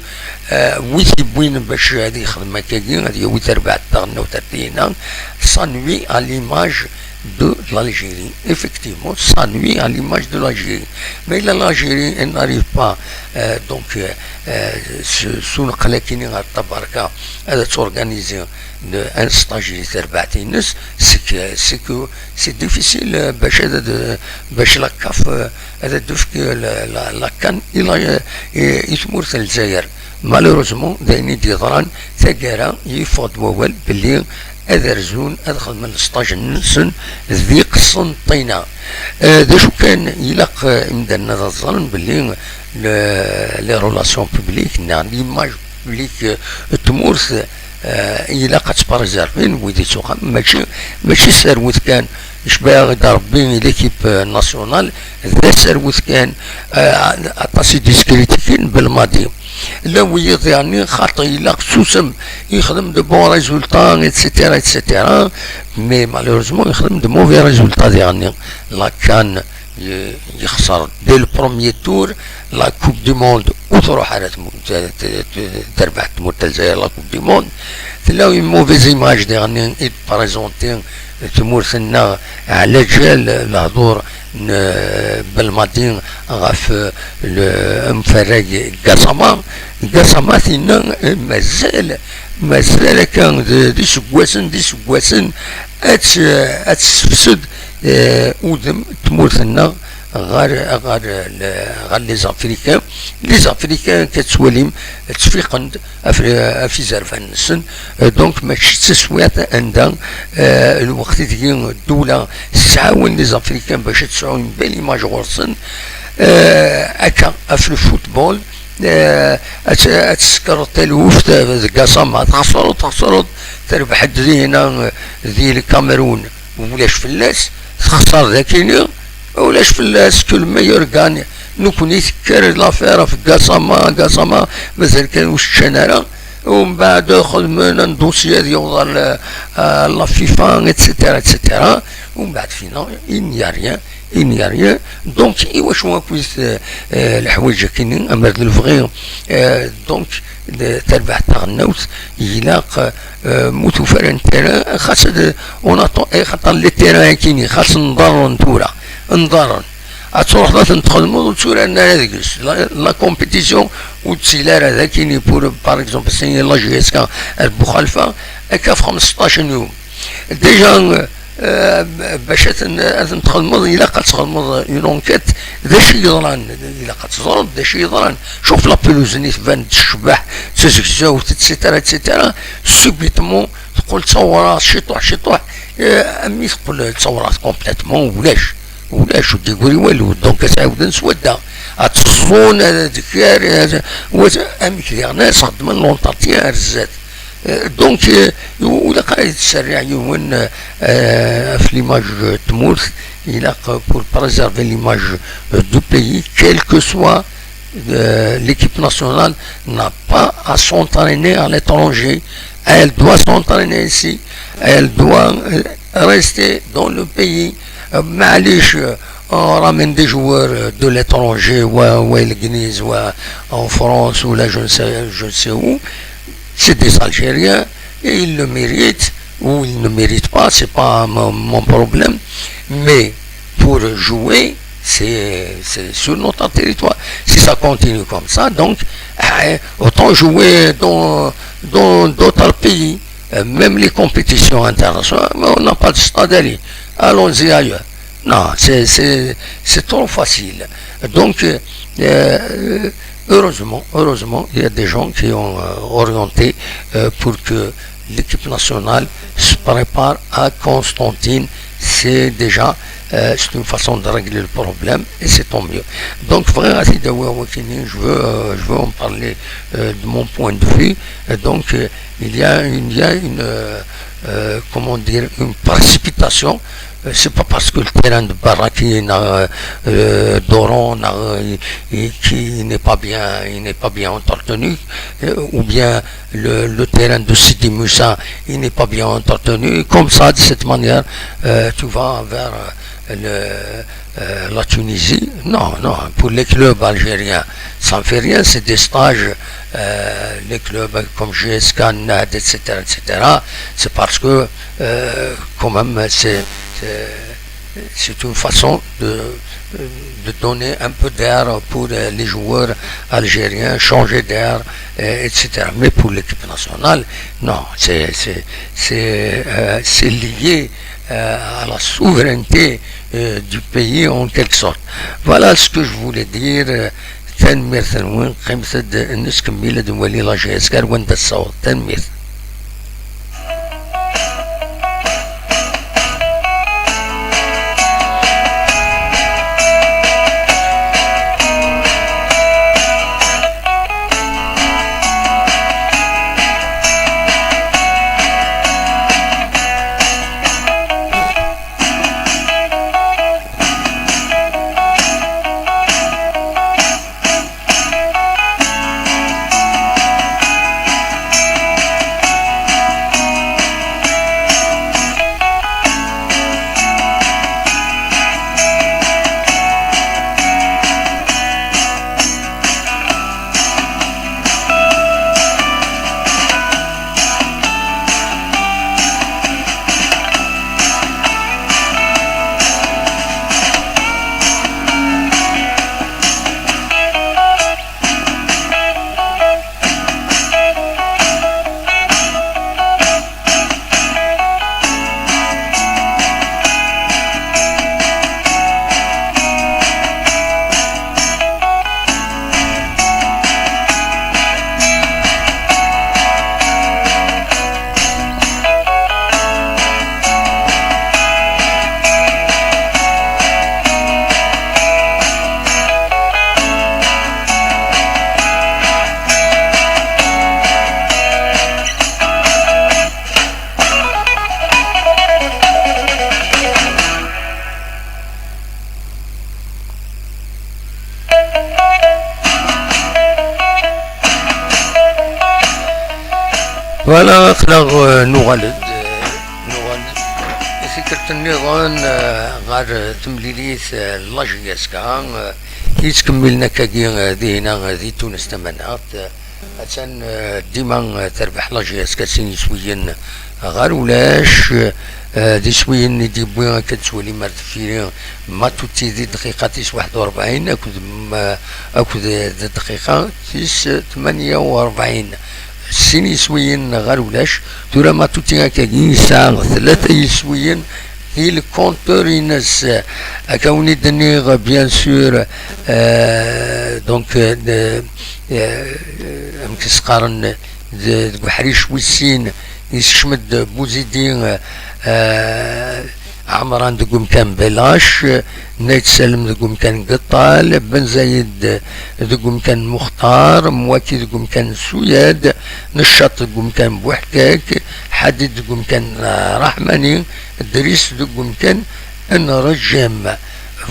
euh, wi t-yewwin bac ad yexdem akkagi, ad yawi tarbaɛt taɣelnawt ar tihina, ça nuit à l'image de l'Algérie. Effectivement, ça nuit à l'image de l'Algérie. Mais là, l'Algérie, elle n'arrive pas, euh, donc, euh, euh, s-, s uneqqel akini ɣer Tabarka, ad tt-organiser de, un stage di terbaɛt-ines, c'est que, c'est que c'est difficile, euh, bac ad, ad, bac la CAF, euh, ad d-tefk, euh, la, la, la CAN i la, i, i tmurt n Lezzayer. Malheureusement, d ayen i d-yeḍran, taggara, yeffeɣ-d wawal belli ad rzun, ad xedmen stage-nsen di Qesnṭina. Euh, d acu kan, ilaq, euh, imdanen ad ẓren belli le, les relations publiques, neɣ l'image publique, euh, n tmurt, euh, ilaq ad tt-préservin wid ittuxxamen, mačči, mačči serwet kan, icba-yaɣ-id Rebbi i l'équipe, euh, nationale, d aserwet kan, euh, aṭas i d-iskritikin Belmadi. Llan wiyiḍ, yeɛni, xaṭi, ilaq susem, yexdem de bons résultats, et cetera, et cetera. Mais malheureusement, yexdem de mauvais résultats, yeɛni. La CAN, y-, yexṣer dès le premier tour. La Coupe du Monde, ur truḥ ara tmu-, t-, t-, t-, terbeḥ tmurt n Lezzayer la Coupe du Monde. Tella une mauvaise image, yeɛni, i d-présenter tmurt-nneɣ, ɛla ǧal lehdur n, euh, Belmadi ɣef, euh, le, umfarag Gassama. Gassama tinna, euh, mazal, mazal akka d, d iseggasen, d iseggasen ad tt-, ad tessefsed, euh, udem n tmurt-nneɣ ɣer, ɣer, le, ɣer les Africains. Les Africains, akka tettwalim, ttfiqen-d af, af izerfan-nsen. Euh, donc, mačči d taswiɛt anda, euh, lweqt i deg ddula tettɛawen les Africains bac ad tesɛu une belle image ɣur-sen. Euh, akka, af le football, euh, ad, ad tsekreḍ taluft, euh, deg Gassama, txesreḍ, txesreḍ, terbeḥ-d dihina, euh, di Lkamerun. ulac fell-as, texṣer dakini, ulac fell-as, que le meilleur gagne. Nekkni tekker l'affaire ɣef Gassama, Gassama, mazal kan ur s-ččan ara. Umbeɛd xedmen un dossier ad yaweḍ ɣer la, ɣer la FIFA, et cetera, et cetera. Umbeɛd fina, il n'y a rien, il n'y a rien. Donc, iwacu akkit, euh, euh, leḥwayeǧ akini, amer d lebɣi, euh, donc, de, tarbaɛt taɣelnawt, ilaq, euh, mu tufa ara n terrain, xas ad, on attend, eh, xaṭer les terrains akini, xas nḍerren tura, nḍerren. Ad truḥeḍ ad ten-txedmeḍ ur tturaren ara deg-s. La, la compétition ur d-ttili ara d akini pour, par exemple, c'est la J S K ar Buxalfa, akka ɣef xmesṭac n yum. Déjà, euh, bac ad ten-, ad ten-txedmeḍ, ilaq ad txedmeḍ une enquête. D acu yeḍran? Ilaq ad teẓreḍ d acu yeḍran. Cuf la pelouse-nni tban-d tecbeḥ, d tazegzawt, et cetera, et cetera. Subitement, teqqel d tawraɣt, ciṭuḥ, ciṭuḥ. Euh, am mi teqqel d tawraɣt complètement, ulac. Ulac, ur d-yeggri walu. Donc, ad t-ɛawden s wadda. Ad teẓẓun, ad d-ker, ad, wa-, amek diɣen ad sxedmen l'entretien ar zdat. Euh, donc, euh, ur ilaq ara ad yettserriɛ yiwen, euh, ɣef l'image n tmurt, ilaq pour préserver l'image, euh, du pays, quelle que soit, euh, l'équipe nationale n'a pas à s'entraîner à l'étranger. Elle doit s'entraîner ici. Elle doit, euh, rester dans le pays. Euh, معليش, euh, on ramène des joueurs, euh, de l'étranger, ou, ou à l'église, ou à, en France, ou là, je ne sais, je ne sais où. C'est des Algériens et ils le méritent ou ils ne méritent pas, c'est pas mon, mon problème. Mais pour jouer, c'est, c'est sur notre territoire. Si ça continue comme ça, donc, eh, autant jouer dans, dans d'autres pays. Euh, même les compétitions internationales, mais on n'a pas de stade à aller. Allons-y ailleurs. Non, c'est, c'est, c'est trop facile. Donc, euh, euh, heureusement, heureusement, il y a des gens qui ont, euh, orienté, euh, pour que l'équipe nationale se prépare à Constantine. C'est déjà, euh, c'est une façon de régler le problème et c'est tant mieux. Donc, vraiment, c'est de Wawakini, je veux, euh, je veux en parler, euh, de mon point de vue. Euh, donc, euh, il y a, il y a une, euh, euh, comment dire, une précipitation. Euh, c'est pas parce que le terrain de Baraki, euh, euh, d'Oran, euh, il, il, qui n'est pas bien, il n'est pas bien entretenu, euh, ou bien le, le terrain de Sidi Moussa, il n'est pas bien entretenu. Comme ça, de cette manière, euh, tu vas vers, euh, le, euh, la Tunisie. Non, non, pour les clubs algériens, ça ne fait rien, c'est des stages, euh, les clubs comme J S K, Nahda, et cetera, et cetera. C'est parce que, euh, quand même, c'est, c'est, c'est une façon de, de donner un peu d'air pour, euh, les joueurs algériens, changer d'air, euh, et cetera. Mais pour l'équipe nationale, non, c'est, c'est, c'est, euh, c'est lié, euh, à la souveraineté, euh, du pays en quelque sorte. Voilà ce que je voulais dire. Tanemmirt-nwen, qqimet-d, ad neskemmel ad nwali la J S K ar wanda tessaweḍ. Tanemmirt. Voilà, aql-aɣ, euh, nuɣal-d, euh, nuɣal-d i tikkelt nniḍen, euh, ɣer, euh, temlilit, euh, n la J S K, euh, yettkemmilen akkagi, euh, dihina, euh, di Tunes tamaneɣt. Euh, attan, euh, dima, euh, terbeḥ la J S K sin yiswiyen ɣer ulac, euh, d iswiyen i d-yewwi akka d-twalim ar deffir-i Matuti di dqiqa tis waḥed u rebɛin akked, ma-, akked d dqiqa tis tmanya u rebɛin. Sin yiswiyen ɣer ulac. Tura Matuti akkagi yesɛa tlata yiswiyen di lkuntur-ines. Akka wen-id-nniɣ, bien sûr, euh, donc, euh, de, euh, amek i s-qqaren, de, deg uḥric wis sin, yessekcem-d Buzidi, euh, Ɛemran deg umkan Belac, Nayt Salem deg umkan Geṭṭal, Ben Zayed deg umkan Muxtar, Mwaki deg umkan Suyad, Neccaṭ deg umkan Buḥkak, Ḥadid deg umkan, eh, Raḥmani, Dris deg umkan Nreǧem.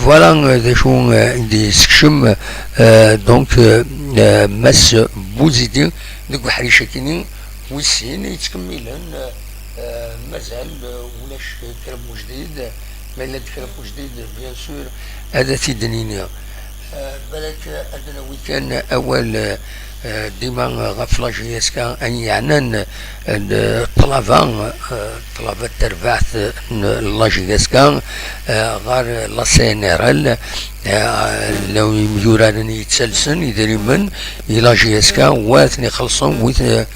Voilà, eh, d acu, eh, i d-yessekcem, eh, donc, eh, eh, Mass Buzidi deg uḥric-akini wis sin yettkemmilen, eh, eh, mazal, eh, ulac kra n wejdid, ma yella-d kra n wejdid, bien sûr, ad t-id-nini. Eh, balak ad nawi kan awal, eh, dima ɣef la J S K, ayen yeɛnan, eh, ṭṭlaba, eh, ṭṭlaba n terbaɛt n la J S K, eh, ɣer la C N R L, eh, llan imyuraren yettalsen idrimen i la J S K, wa ad ten-ixellṣen, wi t-,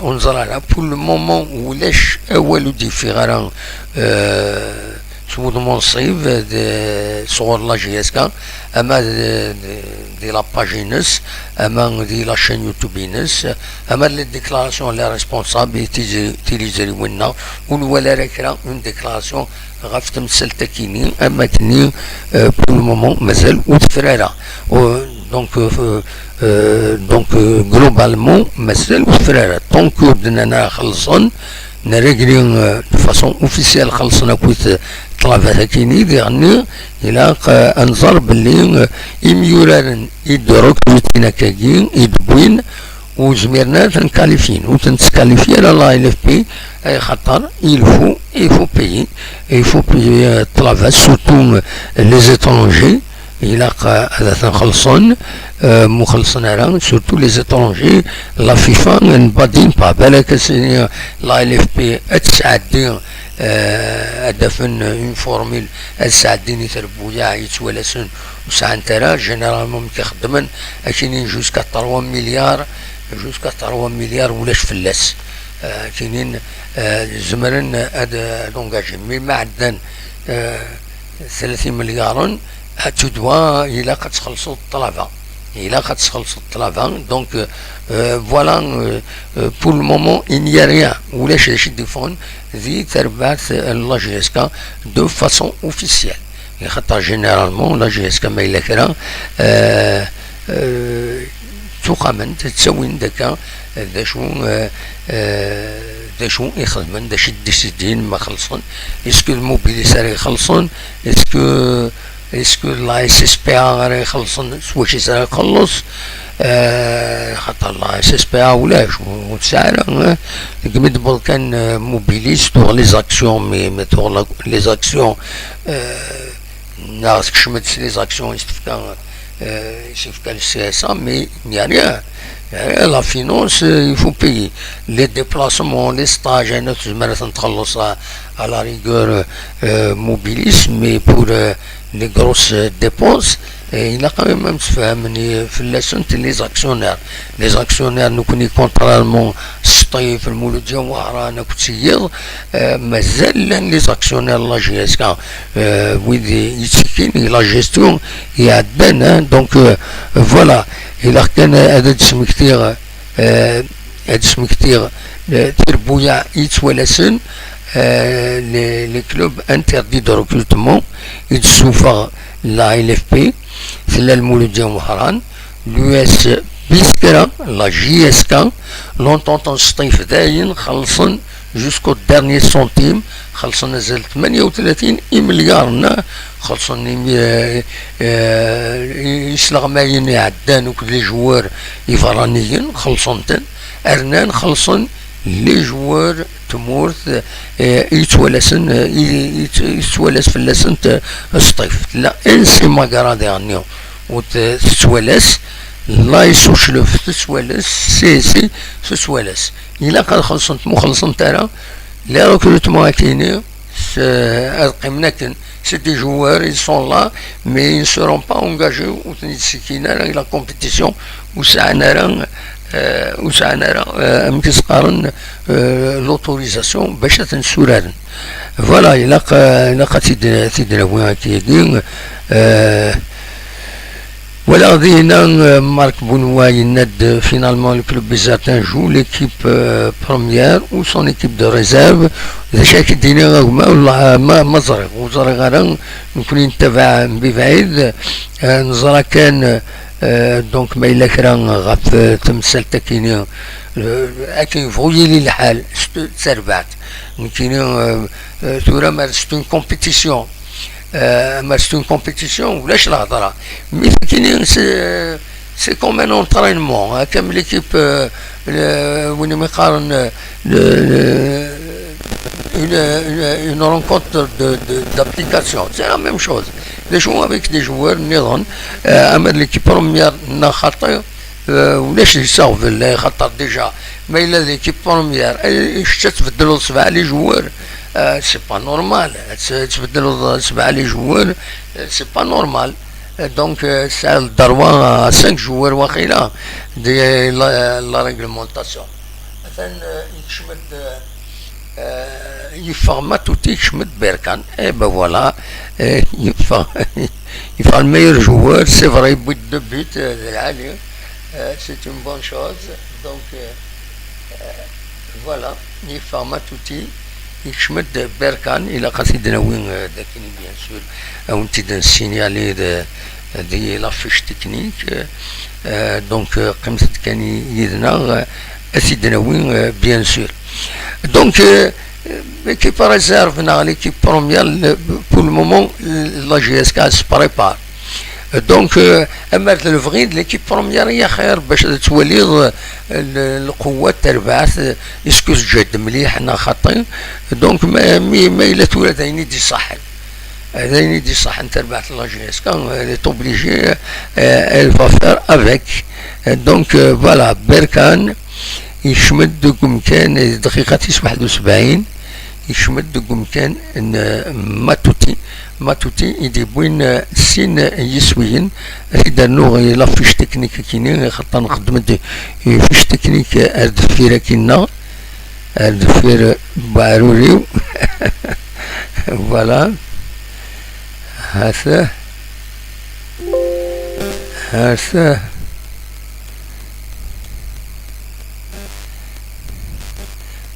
ur neẓri ara. Pour le moment, ulac awal ur d-yeffiɣ ara, euh, s wudem unṣib d, sɣur la J S K, ama d, d, di la page-ines, ama di la chaîne YouTube-ines, ama d les déclarations n les responsables i tizi-, tiliẓriwin-nneɣ, ur nwala ara kra, une déclaration ɣef temsalt-akini, am akkenni, euh, pour le moment, mazal ur tefri ara. Euh, donc, euh, euh, donc, euh, globalement, mazal ur tefri ara. Tant que ur d-nnan ara xellṣen, nerra gri, euh, de façon officielle, xellṣen akkit, euh, ṭṭlabat-akini, diɣenni, ilaq, euh, ad nẓer belli, euh, imyuraren i d-rekrutin akkagi, i d-wwin, ur zmiren ara ad ten-kalifyin, ur ten-teskalifyi ara la L F P, ay xaṭer il faut, il faut payer, il faut payer, euh, ṭṭlaba, surtout, euh, les étrangers, ilaq, euh, ad ten-xellṣen, euh, mu xellṣen ara, surtout les étrangers, la FIFA ne badine pas, balak ass-nni la L F P ad tesɛeddi, euh, ad afen une formule, ad sɛeddin i trebbuyaɛ yettwalasen ur sɛant ara, généralement mi k-ixeddmen, akini jusqu'à trois milliards, jusqu'à trois milliards ulac fell-as. Euh, akinin, euh, zemren ad, ad engager. Mais ma ɛeddan, euh, tlata imelyaren, tu dois, ilaq ad txellṣeḍ ṭṭlaba. Ilaq ad txellṣeḍ ṭṭlaba. Donc, euh, euh, voilà, euh, euh, pour le moment, il n'y a rien. Ulac d acu i d-iffɣen di terbaɛt n la J S K de façon officielle. Axaṭer généralement, la J S K ma yella kra, euh, euh, ttuqamen-d, ttawin-d akka, euh, d acu, euh, euh, d acu i xedmen, d acu i d-décidin, ma xellṣen. Est-ce que d Mobilis ara ixellṣen? Est-ce que, est-ce que la S S P A ara ixellṣen? S wacu ara ixelleṣ? Euh, xaṭer la S S P A ulac, ur, ur tesɛi ara, hein? Deg mi d-wweḍ kan, euh, Mobilis, tuɣ les actions, mais, mais tuɣ la, les actions, euh, neɣ tekcem-d s les actions i s-tefka, euh, i s-yefka le C S A, mais il n'y a rien. Il n'y a rien. La finance, euh, il faut payer. Les déplacements, les stages, ayen ur tezmir ad ten-txelleṣ à, à la rigueur, euh, Mobilis, mais pour, euh, les grosses, euh, dépenses, euh, ilaq quand même ad msefhamen, euh, fell-asent les actionnaires. Les actionnaires, nekkni, contrairement Sṭif, Lmuludya Wehran akked tiyiḍ, euh, mazal llan les actionnaires n la J S K, euh, wid i, yettekkin i la gestion iɛeddan, hein. Donc, euh, voilà, ilaq kan ad d-smektiɣ, euh, ad d-smektiɣ, euh, tirbuyaɛ yettwalasen, euh, les, les clubs interdits de recrutement i d-tessufeɣ la L F P, tella Lmuludya Wehran, l'U S Biskra, la J S K, l'Entente n Sṭif dayen xellṣen jusqu'au dernier centime, xellṣen azal tmanya u tlatin imelyaren, xellṣen imi-, eh, eh, isleɣmayen iɛeddan akked les joueurs iberraniyen, xellṣen-ten, rnan xellṣen les joueurs n tmurt, eh, i yettwalasen, eh, i, i, i yettwalas fell-asent, eh, sṭif. Tella N C Magra diɣenni, ur t-, tettwalas, l'A S Uclef tettwalas, C S I tettwalas. Ilaq ad xellṣent, ma ur xellṣent ara, les recrutements akini, s-, ad qqimen akken. C'est des joueurs, ils sont là, mais ils ne seront pas engagés, ur ten-id-ssikin ara i la compétition, ur sɛan ara, eh, ur sɛan ara, eh, amek i s-qqaren, eh, l'autorisation bac ad ten-ssuraren. Voilà, ilaq, eh, ilaq ad t-id-, ad t-id-nawi akkagi. Eh, Voilà, dinna, euh, Marc Benoît yenna-d, euh, finalement le club byzantin joue l'équipe, euh, première ou son équipe de réserve. D acu akka d-yenna a gma, wallah, ma, ma ẓriɣ, ur ẓriɣ ara, nekkni nettabaɛ mebɛid, euh, neẓra kan, euh, donc ma yella kra ɣef, euh, temsalt akini, euh, akken yebɣu yili lḥal, s t-, d tarbaɛt. Nekkini, euh, euh, tura ma c'est une compétition. Euh, ma c'est une compétition, ulac lhedra. Mais nekkini, c'est, c'est comme un entraînement, hein, comme l'équipe, euh, le, win i mi qqaren, euh, le, le, une, une, une rencontre de, de, d'application. C'est la même chose. Des joueurs avec des joueurs, niḍen, euh, ama d l'équipe première, neɣ xaṭi, euh, ulac di saɣbel, xaṭer déjà, ma yella d l'équipe première, eh, kečč ad tbeddleḍ sebɛa les joueurs, euh, c'est pas normal. Ad t-, ad tbeddleḍ sebɛa les joueurs, euh, c'est pas normal. Euh, donc, euh, tesɛiḍ le droit à cinq joueurs waqila, de la, la réglementation. Atan, euh, yekcem-d, euh, euh, yeffeɣ Matuti, yekcem-d Berkan. Eh ben voilà, euh, yeffeɣ, yeffeɣ le meilleur joueur, c'est vrai, yewwi-d deux buts, euh, d lɛali. Euh, c'est une bonne chose. Donc, euh, euh, voilà, yeffeɣ Matuti, yekcem-d Berkan, ilaq ad t-id-nawi, euh, d akken, bien sûr, ad wen-t-id-nsinyali de, di la fiche technique. Euh, donc, euh, qqimet-d kan yid-neɣ, euh, ad t-id-nawi, euh, bien sûr. Donc, euh, l'équipe réserve, neɣ l'équipe première, le, pour le moment, la J S K se prépare. Donc, euh, ama d lebɣi d l'équipe première i axir bac ad twaliḍ, euh, le, lqewwa n terbaɛt, euh, est-ce que teǧǧa-d mliḥ neɣ xaṭi. Donc, ma, mi, ma yella tura d ayen i d-iṣaḥen. Euh, d ayen i d-iṣaḥen terbaɛt n la J S K, elle est obligée, euh, elle va faire avec. Euh, donc, euh, voilà, Berkan, yekcem-d deg umkan, euh, dqiqa tis waḥed u sebɛin, yekcem-d deg umkan n, euh, Matuti. Matuti i d-yewwin, euh, sin yiswiyen. Ad t-id-rnuɣ i la fiche technique akini, xaṭer nxeddem-d i fiche technique, euh, ar deffir akkin-nneɣ, ar deffir, euh, n uɛrur-iw. Voilà. Hata. Hata.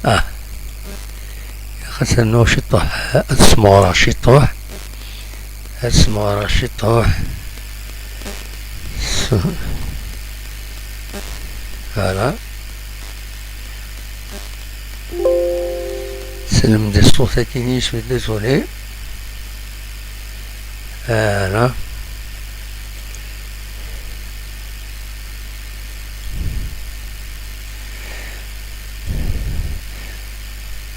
Ah. Xas rnuɣ ciṭuḥ, ad smeɣreɣ ciṭuḥ. Ad smeɣreɣ ciṭuḥ. Voilà. Sellem-d ṣṣut akkin, je suis désolé. Voilà.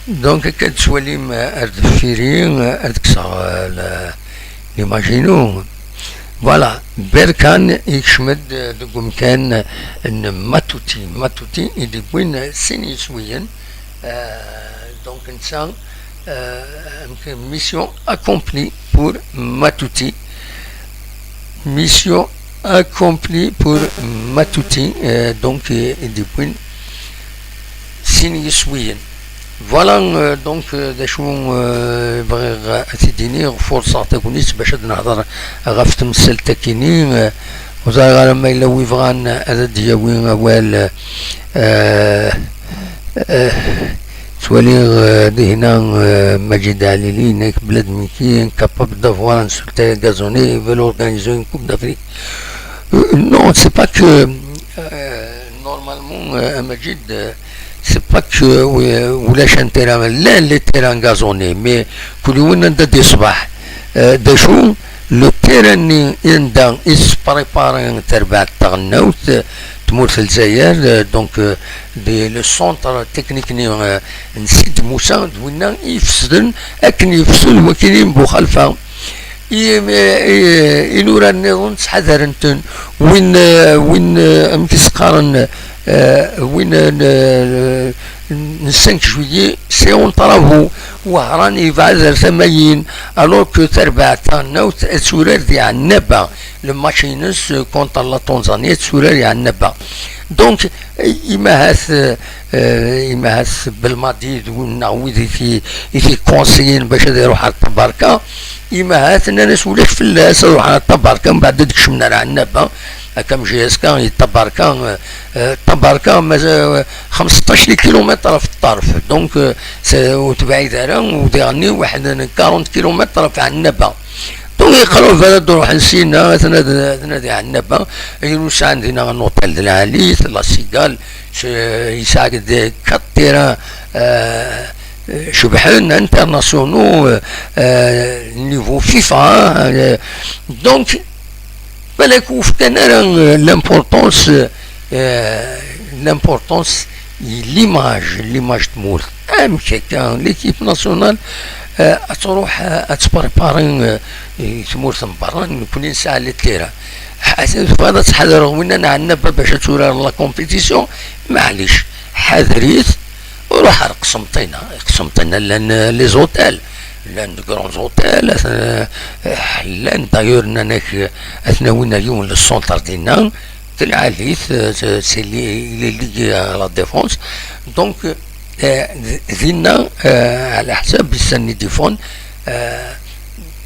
Donc, akka tettwalim, euh, ar deffir-i, euh, ad kkseɣ, euh, la, l'image-inu. Voilà, Berkan yekcem-d, euh, deg umkan n Matuti. Matuti i d-yewwin, euh, sin yiswiyen. Euh, donc, netta, euh, mission accomplie pour Matuti. Mission accomplie pour Matuti. Euh, donc, euh, i d-yewwin sin yiswiyen. Voilà, euh, donc, euh, d acu, euh, bɣiɣ ad t-id-iniɣ, furṣeɣ tagnit bac ad nehḍer ɣef temsalt akini, euh, ur ẓriɣ ara ma yella wi bɣan ad d-yawi awal, euh, euh, ttwaliɣ, euh, dihna, euh, Majid Alili, nekk Bladmiki, incapable d'avoir un secteur gazonné, ils veulent organiser une coupe d'Afrique. Euh, non, c'est pas que, euh, normalement, euh, Majid, euh, c'est pas que, euh, ulac un terrain, llan les terrains gazonnés, mais kul yiwen anda d-iṣbeḥ, euh, d acu, le terrain-nni anda i s-préparen terbaɛt taɣelnawt, euh, tmurt n Lezzayer, euh, donc, euh, di le centre technique-nni, euh, n Sidi Musa, d winna i ifesden akken yefsed wakini n Buxalfa. I, i, i, inurar nniḍen ttḥadaren-ten. Win, euh, win, euh, amek i s-qqaren, euh, win, euh, n, n cinq juillet, c'est en travaux. Wehran yebɛed ar tama-yin, alors que tarbaɛt taɣelnawt ad turar di Ɛennaba. Le match-ines, euh, contre la Tanzanie, ad turar di Ɛennaba. Donc, euh, imahat, euh, euh, imahat Belmadi d win neɣ wid i t-, i t-ikonsiyin bac ad iruḥ ar Tabarka, imahat nnan-as ulac fell-as, ad ruḥen ar Tabarka, mbeɛd ad kecmen ar Ɛennaba. Akka am J S K i Tabarka, euh, euh, Tabarka, ma, euh, xmesṭac les kilomètres ɣef ṭṭerf. Donc, euh, c'est, ur tebɛid ara, u diɣenni waḥed n quarante kilomètres ɣef Ɛennaba. Donc, iqreb ara d-ruḥen sina, atna d, atna di Ɛennaba. Ayen ur sɛan dinna un hôtel de la Halit, La Cigale, c'est, yesɛa des quatre terrains, euh, cebḥen, internationaux, euh, euh, niveau FIFA, hein, euh, donc, balak ur fkan ara, euh, l'importance, euh, l'importance i l'image, l'image n tmurt. Amek akka, l'équipe nationale, euh, ad truḥ, euh, ad tprépari, euh, i tmurt n berra, nekkni nesɛa les terrains. Ḥasan tebɣiḍ ad tḥadreḍ winna n Ɛennaba bac ad turareḍ la compétition, maɛlic, ḥader-it, ruḥ ar Qsenṭina. Qsenṭina llan, euh, les hôtels, llan de grands hôtels, euh, llan d'ailleurs nnan-ak, euh, ad ten-awin ar yiwen le centre dinna, d lɛali, euh, c'est li-, il est lié à la défense. Donc, euh, d-, dinna, euh, ɛla ḥsab isan i d-ifɣen, euh,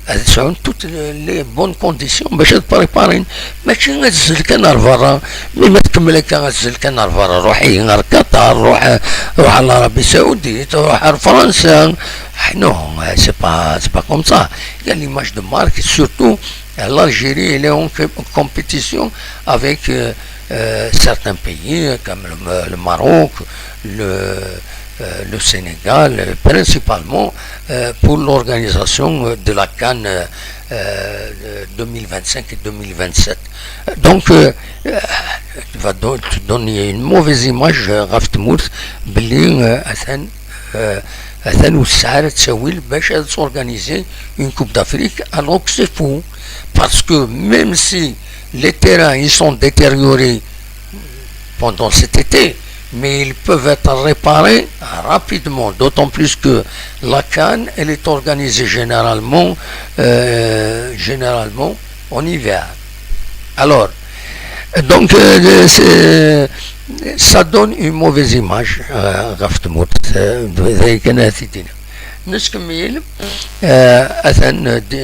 ad sɛun toutes les bonnes conditions bac ad préparin. Mačči ad tezzel kan ar berra, mi ma tkemmel akka ad tezzel kan ar berra, ruḥ ihi ar Qatar, ruḥ, ruḥ ar l'Arabie Saoudite, ruḥ ar Fransa. Ah, non, c'est pas, c'est pas comme ça. Il y a l'image de marque, surtout, euh, l'Algérie, elle est en co-, en compétition avec, euh, euh, certains pays, euh, comme le, le Maroc, le, euh, le Sénégal, euh, principalement, euh, pour l'organisation, euh, de la CAN, euh, euh, deux mille vingt-cinq et deux mille vingt-sept. Donc, euh, euh, tu vas don-, tu donnes une mauvaise image, euh, ɣef tmurt, belli, euh, atan, euh, atan ur tesɛi ara ttawil bac ad s'organiser une Coupe d'Afrique, alors que c'est faux. Parce que même si les terrains, ils sont détériorés pendant cet été, mais ils peuvent être réparés rapidement, d'autant plus que la CAN, elle est organisée généralement, euh, généralement en hiver. Alors, donc, euh, c'est, ça donne une mauvaise image, euh, ɣef tmurt, euh, d-, d-, d-, Nettkemmil, euh, atan, euh, di-,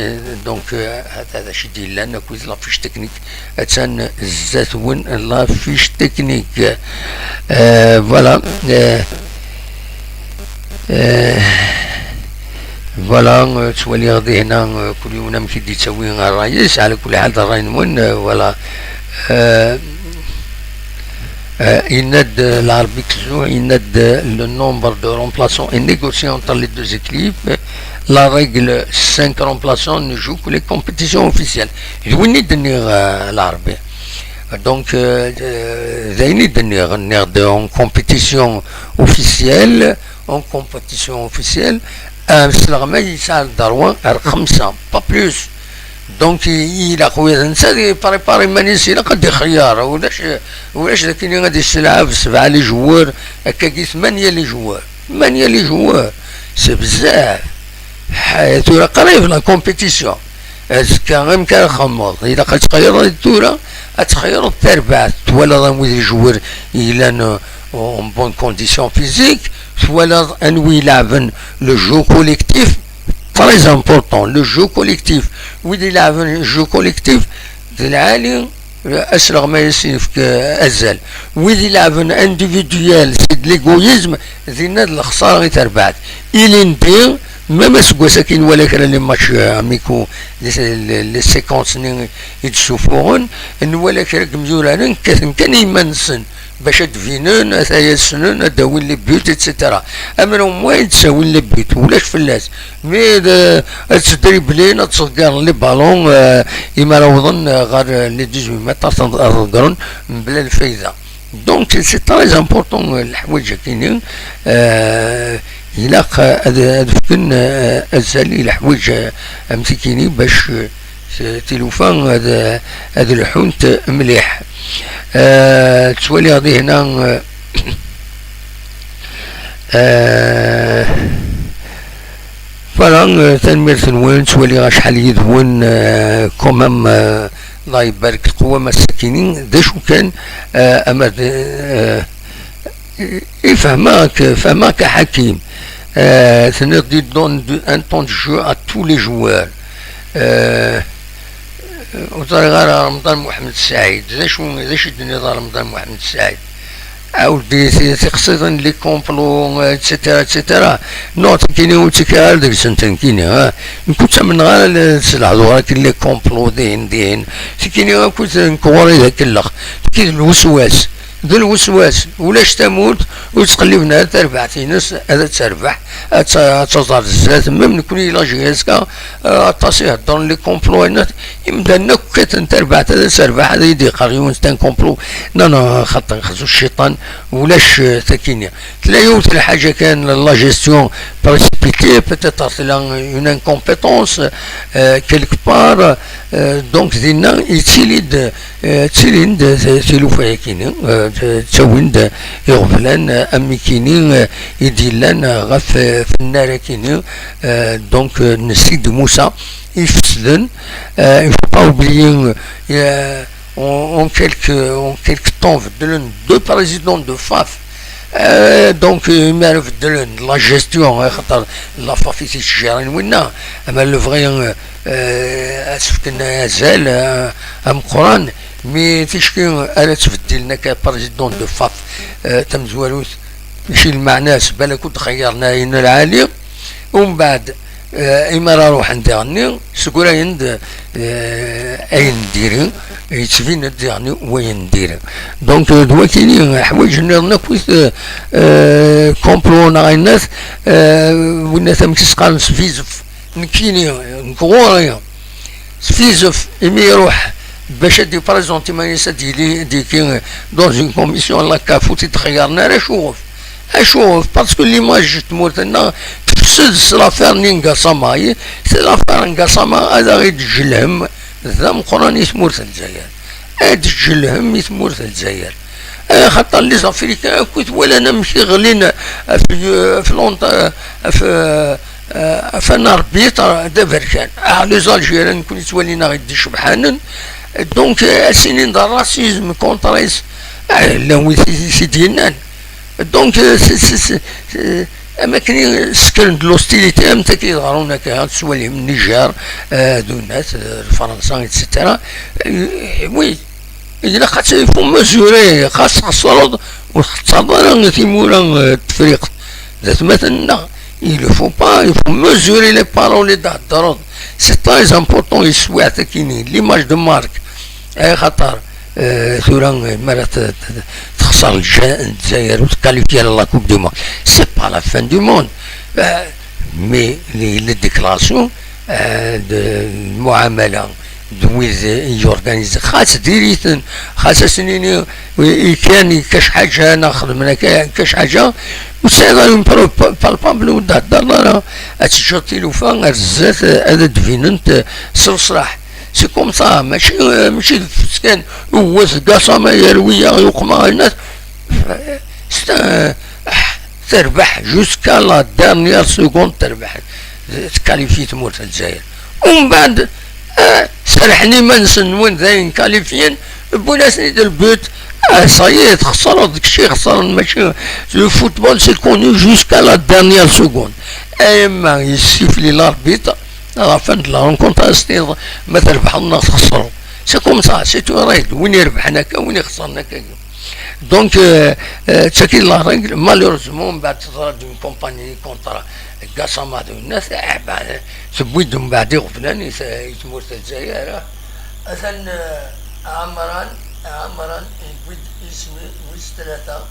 donc, euh, atan d acu i d-yellan akked la fiche technique. Atan zdat-wen la fiche technique. Euh, voilà. Euh, euh, voilà, euh, ttwaliɣ dihna, euh, kul yiwen amek i d-yettawi ṛṛay-is, ɛla kulli ḥal d ṛṛay-nwen, euh, voilà. Euh, Euh, yenna-d, euh, Lɛerbi Kzu, yenna-d, euh, le nombre de remplaçants est négocié entre les deux équipes. La règle cinq remplaçants ne joue que les compétitions officielles. D win i d-nniɣ, euh, Lɛerbi. Donc, euh, euh, d ayen i d-nniɣ, nniɣ-d en compétition officielle, en compétition officielle, euh, s leɣmay yesɛa dderwa ar xemsa, pas plus. Donc, i-, ilaq wid netta ad iprépar iman-is, ilaq ad ixeyyer. Ulac, ulac d akken ad iselɛeb sebɛa les joueurs, akkagi tmanya les joueurs. Tmanya les joueurs, c'est bezzaf. Ḥa-, tura qrib la compétition. Azekka, amek ara txemmeḍ? Ilaq ad txeyyreḍ tura, ad txeyyreḍ tarbaɛt. Twalaḍ anwi d les joueurs yellan, euh, en bonne condition physique, twalaḍ anwi ileɛben le jeu collectif, très important, le jeu collectif. Wid ileɛben jeu collectif, d lɛali, asleɣmay-is yefk azal. Wid ileɛben individuel, c'est de l'égoïsme, dinna d lexsara i terbaɛt. Ilindi, même aseggas-agi nwala kra les matchs, euh, amicaux, les, les, les séquences-nni i d-ssufuɣen, nwala kra n yimyuraren kkaten kan i yiman-nsen. Bac ad d-binen, ad ssnen, ad d-awin les buts, et cetera. Amer au moins ad d-awin les buts, ulac fell-as. Mais d-, ad ttedriblin, ad ttḍeggren les ballons, euh, imi ara awḍen, euh, ɣer, euh, les dix-huit mètres, ad ḍeggren mebla lfayda. Donc, c'est très important, euh, leḥwayeǧ-agi-nni, euh, ilaq ad, ad fken, euh, azal i leḥwayeǧ, euh, am tikini bac, euh, s-, tilufa ad, ad lḥunt mliḥ. Euh, ttwaliɣ di hna, euh, euh, voilà, euh, tanemmirt-nwen, ttwaliɣ acḥal yid-wen, euh, quand même, euh, Allah ibarek lqewwam ass-akini, d acu kan, euh, ama d, euh, i fehmeɣ-k, fehmeɣ-k a Ḥakim. Euh, tenniḍ-d, il donne de, un temps de jeu à tous les joueurs. Euh, ur ẓriɣ ara Remḍan Muḥemmed Saɛid. D acu, d acu i d-tenniḍ a Remḍan Muḥemmed Saɛid? Awdi, ti-, tiqsiḍin, les complots, euh, et cetera, et cetera. Non, tikini ur ttekkiɣ ara deg-sent, tikini, ha. Nekk ur ttamneɣ ara l-, s lehdur akken les complots, dihin, dihin. Tikini akk nekk ɣur-i d akellex. Tikini d lweswas. D lweswas. Ulac tamurt ur ttqelliben ara tarbaɛt-ines ad terbeḥ, ad ta-, ad taẓ ar zdat. Même nekni la J S K, euh, aṭas i heddren les complots, imdanen akk kkaten tarbaɛt ad terbeḥ, ad yi-d-yeqqar yiwen c'est un complot. Non, non, xaṭi, xzu cciṭan, ulac, euh, takini. Tella yiwet lḥaǧa kan, la gestion précipitée, peut-être tella une incompétence, euh, quelque part, euh, donc dinna yettili-d, euh, ttilin-d t-, tilufa-yakini, euh, t-, ttawin-d iɣeblan, euh, am ikini, euh, i d-yellan, euh, ɣef, euh, tnara-kini, euh, donc, euh, n Sidi Musa, ifesden, euh, il faut pas oublier, euh, en, en quelque, en quelque temps, beddlen deux présidents de FAF. Euh, donc, euh, mi ara beddlen la gestion, euh, xaṭer la FAF i t-yettjjiren winna, ama lebɣi, euh, euh, ad s-fken azal, euh, ameqqran, mi ticki ara ttbeddilen akka président de FAF, euh, tamezwarut, mačči lmeɛna-s, balak ur d-xeyyren ayen lɛali, umbeɛd, eh, imi ara ruḥen diɣenni, ssegrayen-d, eh, ayen n diri, yettbin-d diɣenni wayen n diri. Donc, eh, d wakini, ḥwayeǧ nniḍen akkit, eh, eh, complot neɣ ayen-nniḍen, eh, winna amek i s-qqaren, sfizef, nekkini, nekk ɣur-i, sfizef, imi iruḥ bac ad d-iprezenti iman-is, ad d-yili diki dans une commission n la CAF, ur t-id-xeyyren ara, acuɣef? Acuɣef? Parce que l'image n tmurt-nneɣ tefsed s l'affaire n Gassama. C'est l'affaire n Gassama ad aɣ-iǧǧ lhemm d ameqqran i tmurt n Lezzayer. Ad iǧǧ lhemm i tmurt n Lezzayer. Axaṭer les Africains akk i t-walan amek i ɣlin ɣef, ɣef Lond-, ɣef, euh, ɣef un arbitre d aberkan. Ah, les Algériens, nekkni ttwalin-aɣ-id d icebḥanen. Donc, euh, ad s-inin d racisme contre-s. Ah, llan wid i t-id-yennan. Donc, euh, c'est, c'est, c'est, c'est, am akken i ssekren-d l'hostilité, am takki ɣer unaka, ad tettwalim Niger, euh, d unat, euh, Fransa, et cetera. Euh, oui, ilaq ad tt-, il faut mesurer, xas txesreḍ, ur txeṣṣareḍ ara timura, euh, n Tefriqt. D atmaten-nneɣ, il faut pas, il faut mesurer les paroles i d-theddreḍ. C'est très important, yeswiɛt akini, l'image de marque. Axaṭer, euh, tura, euh, mi ara t-, t-, texṣer Lja-, Lezzayer ur tkalifyi ara la Coupe du Monde, c'est pas la fin du monde. Euh, mais les, les déclarations, euh, de muɛamala d wid i yorganizen, xas diri-ten, xas ad sen-nini, i kan, i kac ḥaǧa, neɣ xedmen akka, kac ḥaǧa, ur tesɛiḍ ara une preuve pa-, palpable, ur d-theddreḍ ara. Ad teǧǧeḍ tilufa ar zdat, ad d-binent s leṣlaḥ. C'est comme ça, mačči, mačči d lfes kan, uwwet Gassama yerwi-yaɣ, yuqem aɣ-, c'est un, terbeḥ jusqu'à la dernière seconde, terbeḥ, tkalifyi tmurt n Lezzayer. Umbeɛd, ah, serrḥen iman-nsen, nwan d ayen kalifyin, wwin-asen-id le but. Ah, ça y est, txesreḍ, deg ci xesren, mačči, le football c'est connu jusqu'à la dernière seconde. Ayemma yessifli l'arbitre, à la fin de la rencontre, ad s-tiniḍ ma trebḥeḍ neɣ txesreḍ. C'est comme ça, c'est une règle. Win irebḥen akka, win ixesren akka. Donc, euh, euh, d tagi la règle, malheureusement, mbeɛd teḍra-d une campagne contre Gassama d unat, eh ben, tewwi-d mbeɛd iɣeblan i t-, i tmurt n Lezzayer. Atan, euh, Ɛemran, Ɛemran yewwi-d iswi wis tlata.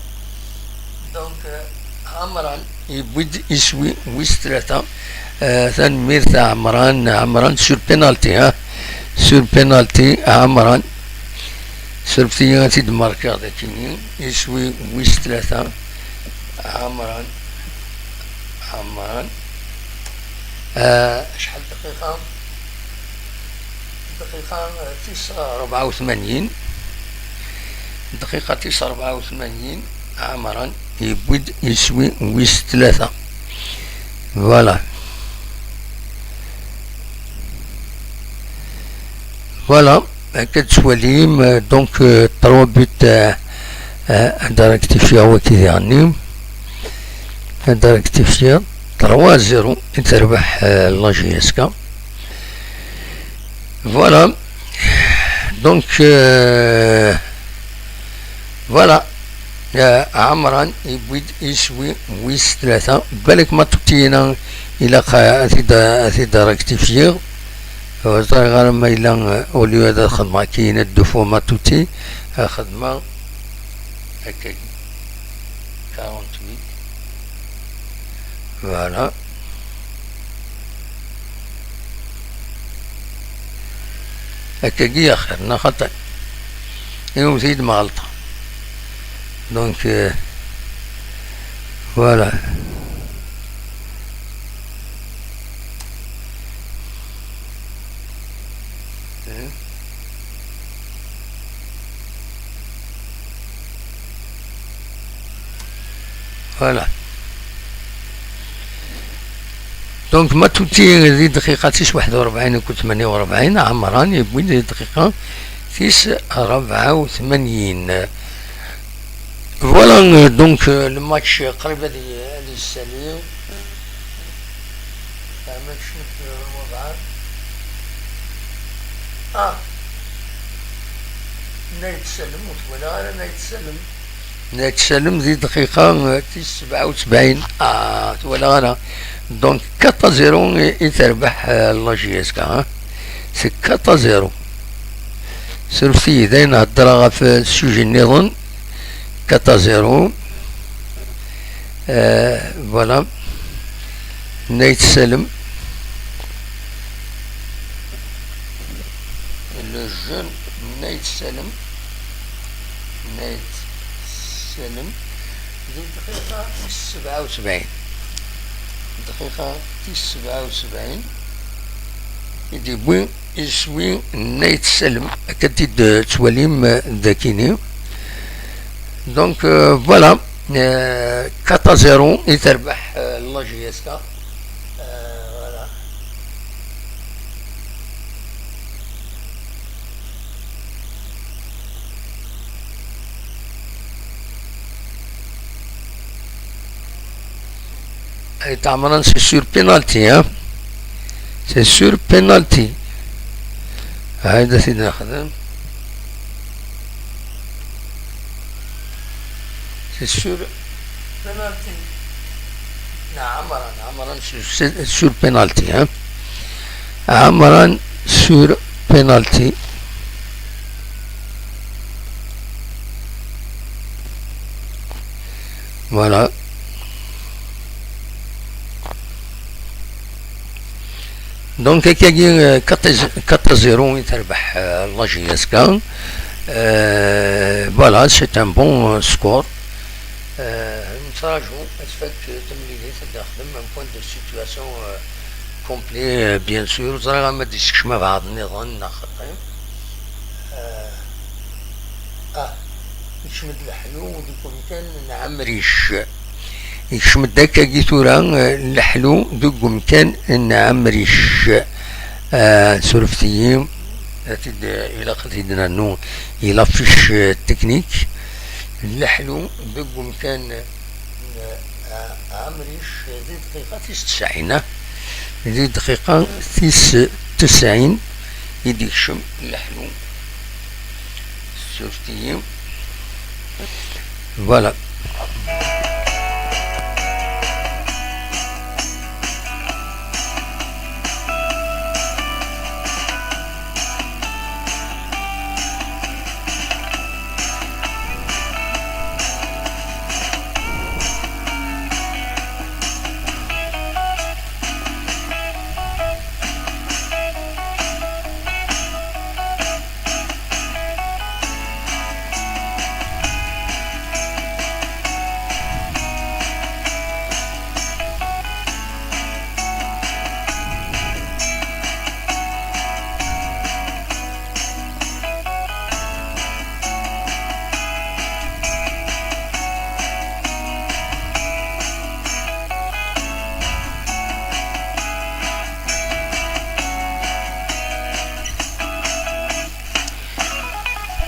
Donc, euh, Ɛemran yewwi-d iswi wis tlata. Euh, tanemmirt a Ɛemran, Ɛemran sur penalty, hein. Sur penalty, Ɛemran. Surfet-iyi ad t-id-markiɣ dakini. Iswi wis tlata. Ɛamran. Ɛamran. Ah, acḥal dqiqa? Dqiqa, ah, tis rebɛa u tmanyin. Dqiqa tis rebɛa u tmanyin. Ɛamran yewwi-d iswi wis tlata. Voilà. Voilà, akka tettwalim, euh, donc, euh, trois buts, euh, euh, ad rectifier waki diɣenni. Ad rectifier trois zéro i terbeḥ, euh, la J S K. Voilà. Donc, euh, voilà. Euh, Ɛemran yewwi-d iswi wis tlata. Balak ma tuti-ina ilaq, euh, ad t-id-, ad t-id-rectifier. Ur ẓriɣ ara ma yella, euh, au lieu ad xedmeɣ kiyina dduf u ma tuti, ad xedmeɣ akkagi. Quarante-huit. Voilà. Akkagi axir, neɣ xaṭi? Iwet-iyi-d ma ɣelṭeɣ. Donc, euh, voilà. Voilà. Donc, ma tuti di dqiqa tis waḥed u rebɛin akked tmanya u rebɛin, Ɛemran yewwi di dqiqa tis rebɛa u tmanyin. Voilà, euh, donc, euh, le match, euh, qrib ad y-, ad yessali. Zeɛma kecmet, euh, lwḍɛ. Ah! Nna Yetsalem, ur twalaɣ ara Nna Yetsalem. Nna Yetsalem di dqiqa, euh, tis sebɛa u sebɛin. Ah, twalaɣ ara. Donc, quatre à zéro i, i terbeḥ, euh, la J S K, hein. C'est quatre à zéro. Surfet-iyi, dayen heddreɣ ɣef, euh, sujet nniḍen. Quatre à zéro. Euh, voilà. Nna Yetsalem. Le jeune Nna Yetsalem. Nna Yetsalem. Di dqiqa tis sebɛa u sebɛin. Dqiqa tis sebɛa u sebɛin. I d-yewwi iswi Nna Yetsalem, akka t-id-tettwalim, euh, dakini. Donc, euh, voilà, euh, quatre à zéro i terbeḥ, euh, la J S K. Euh, voilà. Ay, Ɛemran, c'est sur penalty, hein? C'est sur penalty. Hayda, c'est sur penalty. Non, Ɛemran, Ɛemran, c'est sur, sur penalty, hein? Ɛemran sur penalty. Voilà. Donc, akkagi, euh, quatre à zéro i terbeḥ, euh, la J S K. Euh, voilà, c'est un bon, euh, score. Euh, nettraǧu ad tfak temlilit, ad d-nexdem un point de situation, euh, complet, euh, bien sûr. Ẓriɣ ama d-yessekcem abɛaḍ nniḍen neɣ xaṭi. Euh, ah, yekcem-d leḥlu deg umkan n Ɛemric. Yekcem-d akkagi tura, eh, leḥlu deg umkan n Ɛemric. Ah, surfet-iyi, ad t-id-, ilaq ad t-id-nernu i la fiche, eh, technique. Leḥlu deg umkan n, eh, Ɛemric di dqiqa tis tesɛin, ah. Di dqiqa tis tesɛin i d-yekcem leḥlu. Surfet-iyi. Voilà.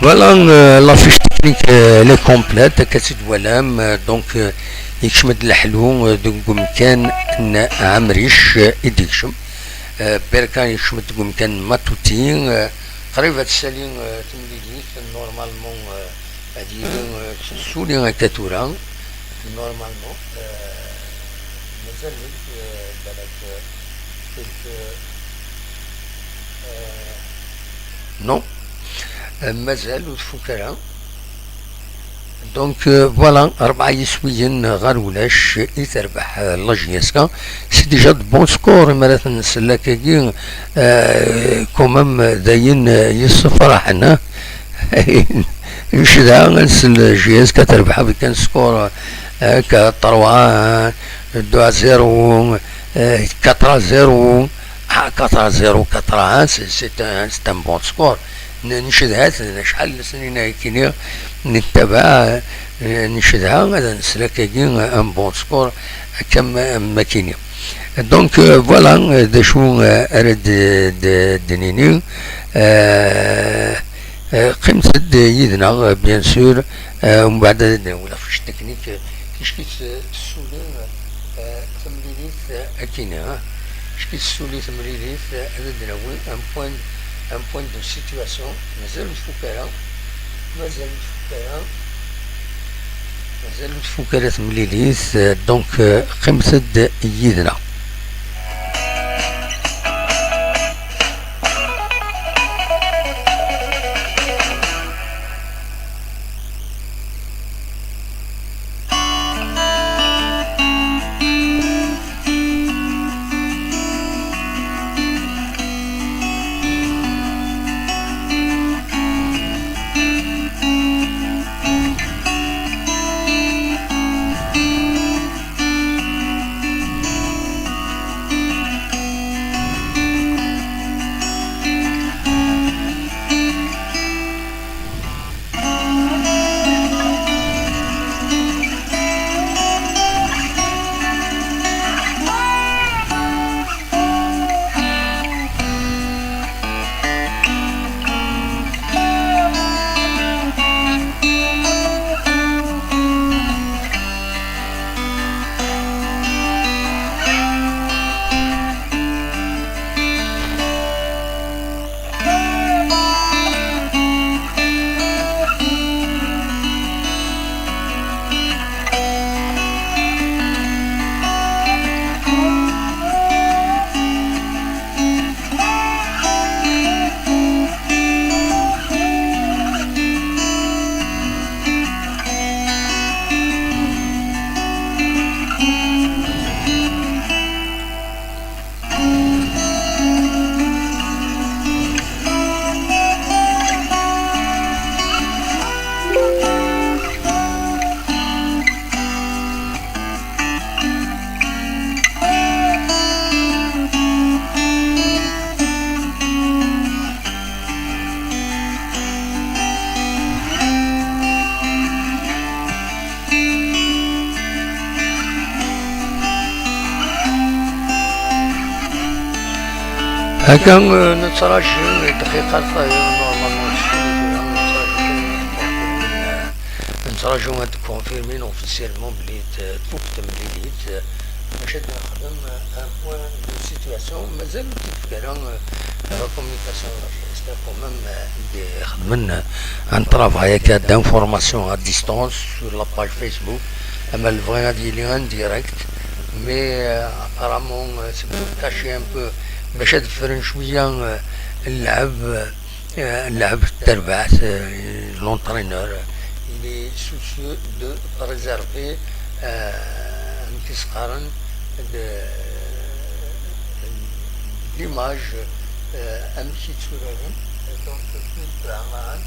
Voilà, euh, la fiche technique, euh, elle est complète, akka tt-id-twalam, euh, donc, euh, yekcem-d leḥlu, euh, deg umkan n Ɛemric, euh, i d-yekcem. Euh, Berka yekcem-d deg umkan n Matuti, euh, qrib ad tsali, euh, temlilit, normalement, euh, ad yili, euh, tsuli akka tura, normalement, euh, mazal, euh, balak, euh, quelques, euh, non, euh, mazal ur tfuk ara. Donc, euh, voilà, rebɛa yiswiyen ɣer ulac i terbeḥ, euh, la J S K. C'est déjà de bon score, imi ara t-nsel akkagi, euh, quand même, d ayen, euh, yessefraḥen, hein. Ncedha ad nsel J S K terbeḥ avec un score, euh, quatre trois, hein, deux à zéro, euh, quatre à zéro. Ah, quatre à zéro, quatre à un, c'est, c'est un, c'est un bon score. N-, ncedha-t, acḥal n snin akkini nettabaɛ, eh, ncedha, ad nsel akkagi un bon score, akka am, am akkini. Donc, euh, voilà, euh, d acu, euh, ara d, d, d-nini. Euh, euh, qqimet-d yid-neɣ, euh, bien sûr, euh, umbeɛd ad d-nawi la fiche technique, euh, ticki, euh, tsuli, euh, temlilit, euh, akkini, hein. Ticki tsuli temlilit, euh, ad d-nawi un point, un point de situation, mazal ur tfuk ara, mazal ur tfuk ara, mazal ur tfuk ara temlilit, euh, donc, euh, qqimet-d yid-neɣ. هكا، آه، نتراجع دقيقة، طيب، normalement، نتراجع كاين، آه، نتراجع هاد confirmer officiellement بلي ت-، تفك تمليليت، آه، باش نخدم، آه، un point de situation. مازال ما تفك راه، آه، la communication، آه، quand même، آه، اللي خدمنا un travail هكا d'information à distance sur la page Facebook. اما البغينا ديالي en direct، mais، آه، apparemment، آه، c'est caché un peu باش هاد الفرن شوية، آه، اللعب، آه، اللعب تربعت، آه، l'entraîneur، il est soucieux de préserver، آه، amek i s-qqaren، de l'image، آه، amek i tturaren. Donc, كنت عمران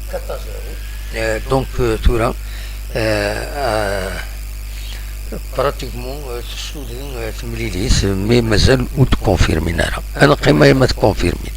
كتازارو. آه، donc، آه، tura، آه، آه، pratiquement، آه، تسولي، آه، تمليليت، mais مازال ur d-confirmin ara. أنا قيمة ما تكونفيرمين.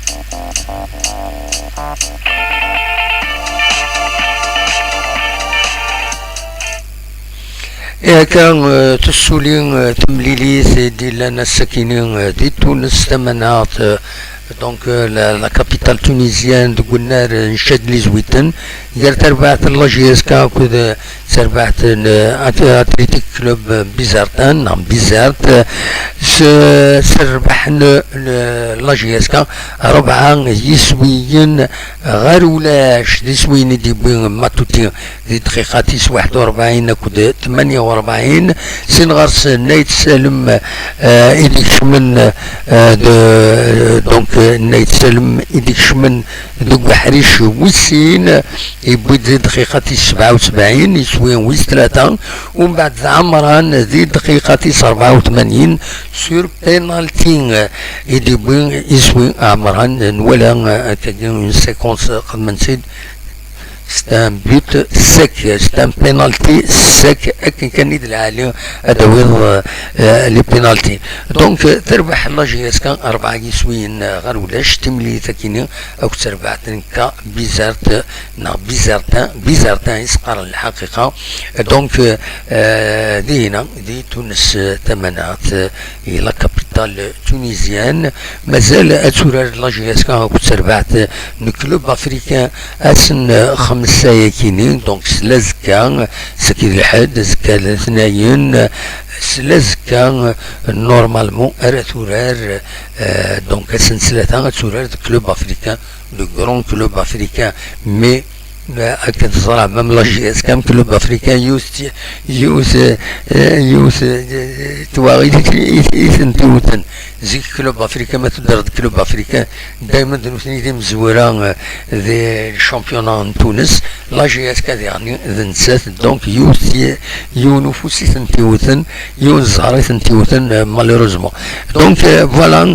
Ihi akka, eh, tessuli, eh, temlilit i d-illan ass-akini, eh, di Tunes tamaneɣt, eh, donc, eh, la, la capitale tunisienne, deg unnar, eh, n Chadli Zwiten, gar terbaɛt n la J S K akked, eh, terbaɛt n, eh, At-, Athletic Club, eh, Bizertan, neɣ Bizert, eh, s, s rrbeḥ n, n la J S K, rebɛa yiswiyen ɣer ulac, d iswiyen i d-yewwi Matuti di dqiqa tis waḥed u rebɛin akked tmanya u rebɛin, sin ɣer-s Nayt Salem, eh, i d-ikecmen, eh, de, donc, eh, Nayt Salem i d-ikecmen deg uḥric wis sin, yewwi-d di dqiqa tis sebɛa u sebɛin, iswi wis tlata, umbeɛd d Ɛemran di dqiqa tis rebɛa u tmanyin, sur penalty, eh, i d-yewwi iswi Ɛemran, nwala, eh, akkagi une séquence xedmen-tt-id, c'est un but sec, c'est un penalty sec, akken kan i d lɛali ad tawiḍ, eh, les penalties. Donc, eh, terbeḥ la J S K rebɛa yiswiyen, eh, ɣer ulac, timlilit akini akked terbaɛt n K Bizert, eh, neɣ Bizertin, Bizertin i s-qqaren lḥaqiqa. Donc, eh, eh, dihina, di Tunes, eh, tamaneɣt, eh, i la capitale tunisienne, mazal ad turar la J S K akked terbaɛt n club africain ass n xemsa-yakini, donc s lazekka, seg d lḥedd, azekka letnayen, s lazekka, normalement, ara turar, euh, donc ass n ttlata ad turar de club africain, de grand club africain, mais, euh, akken teẓra, même la J S K, club africain, yiwet, yiwet, euh, yiwet, euh, twaɣit i, i, i tent-iwten. Zik club africain, ma tudreḍ club africain, dayma d nutni d imezwura, euh, di championnat n Tunes, la J S K diɣen d nettat, donc yiwet, yiwen ufus i tent-iwten, yiwen zzher i tent-iwten, euh, malheureusement. Donc, euh, voilà,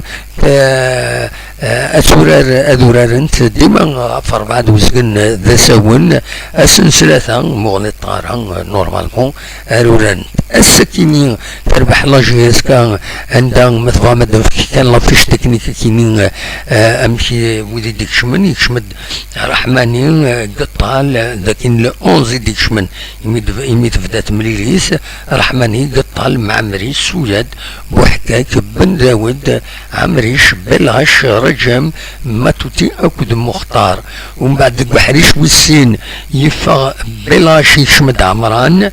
euh, euh, ad turar, ad urarent dima ɣef rebɛa d uzgen d asawen, ass n tlata, muɣli ṭṭara, euh, normalement, ar urarent. Ass-akini terbeḥ la J S K, anda ma tebɣam ad d-nefk kan la fiche technique akini, euh, amek i, wid i d-ikecmen, yekcem-d Raḥmani, euh, Geṭṭal, euh, d akin le onze i d-ikecmen, imi d-, imi tebda temlilit, Raḥmani, Geṭṭal, Mɛemri, Suyad, Buḥkak, Ben Dawed, Ɛemric, Belac, Raǧam, Matuti akked Muxtar. Umbeɛd deg uḥric wis sin yeffeɣ Belac, yekcem-d Ɛemran,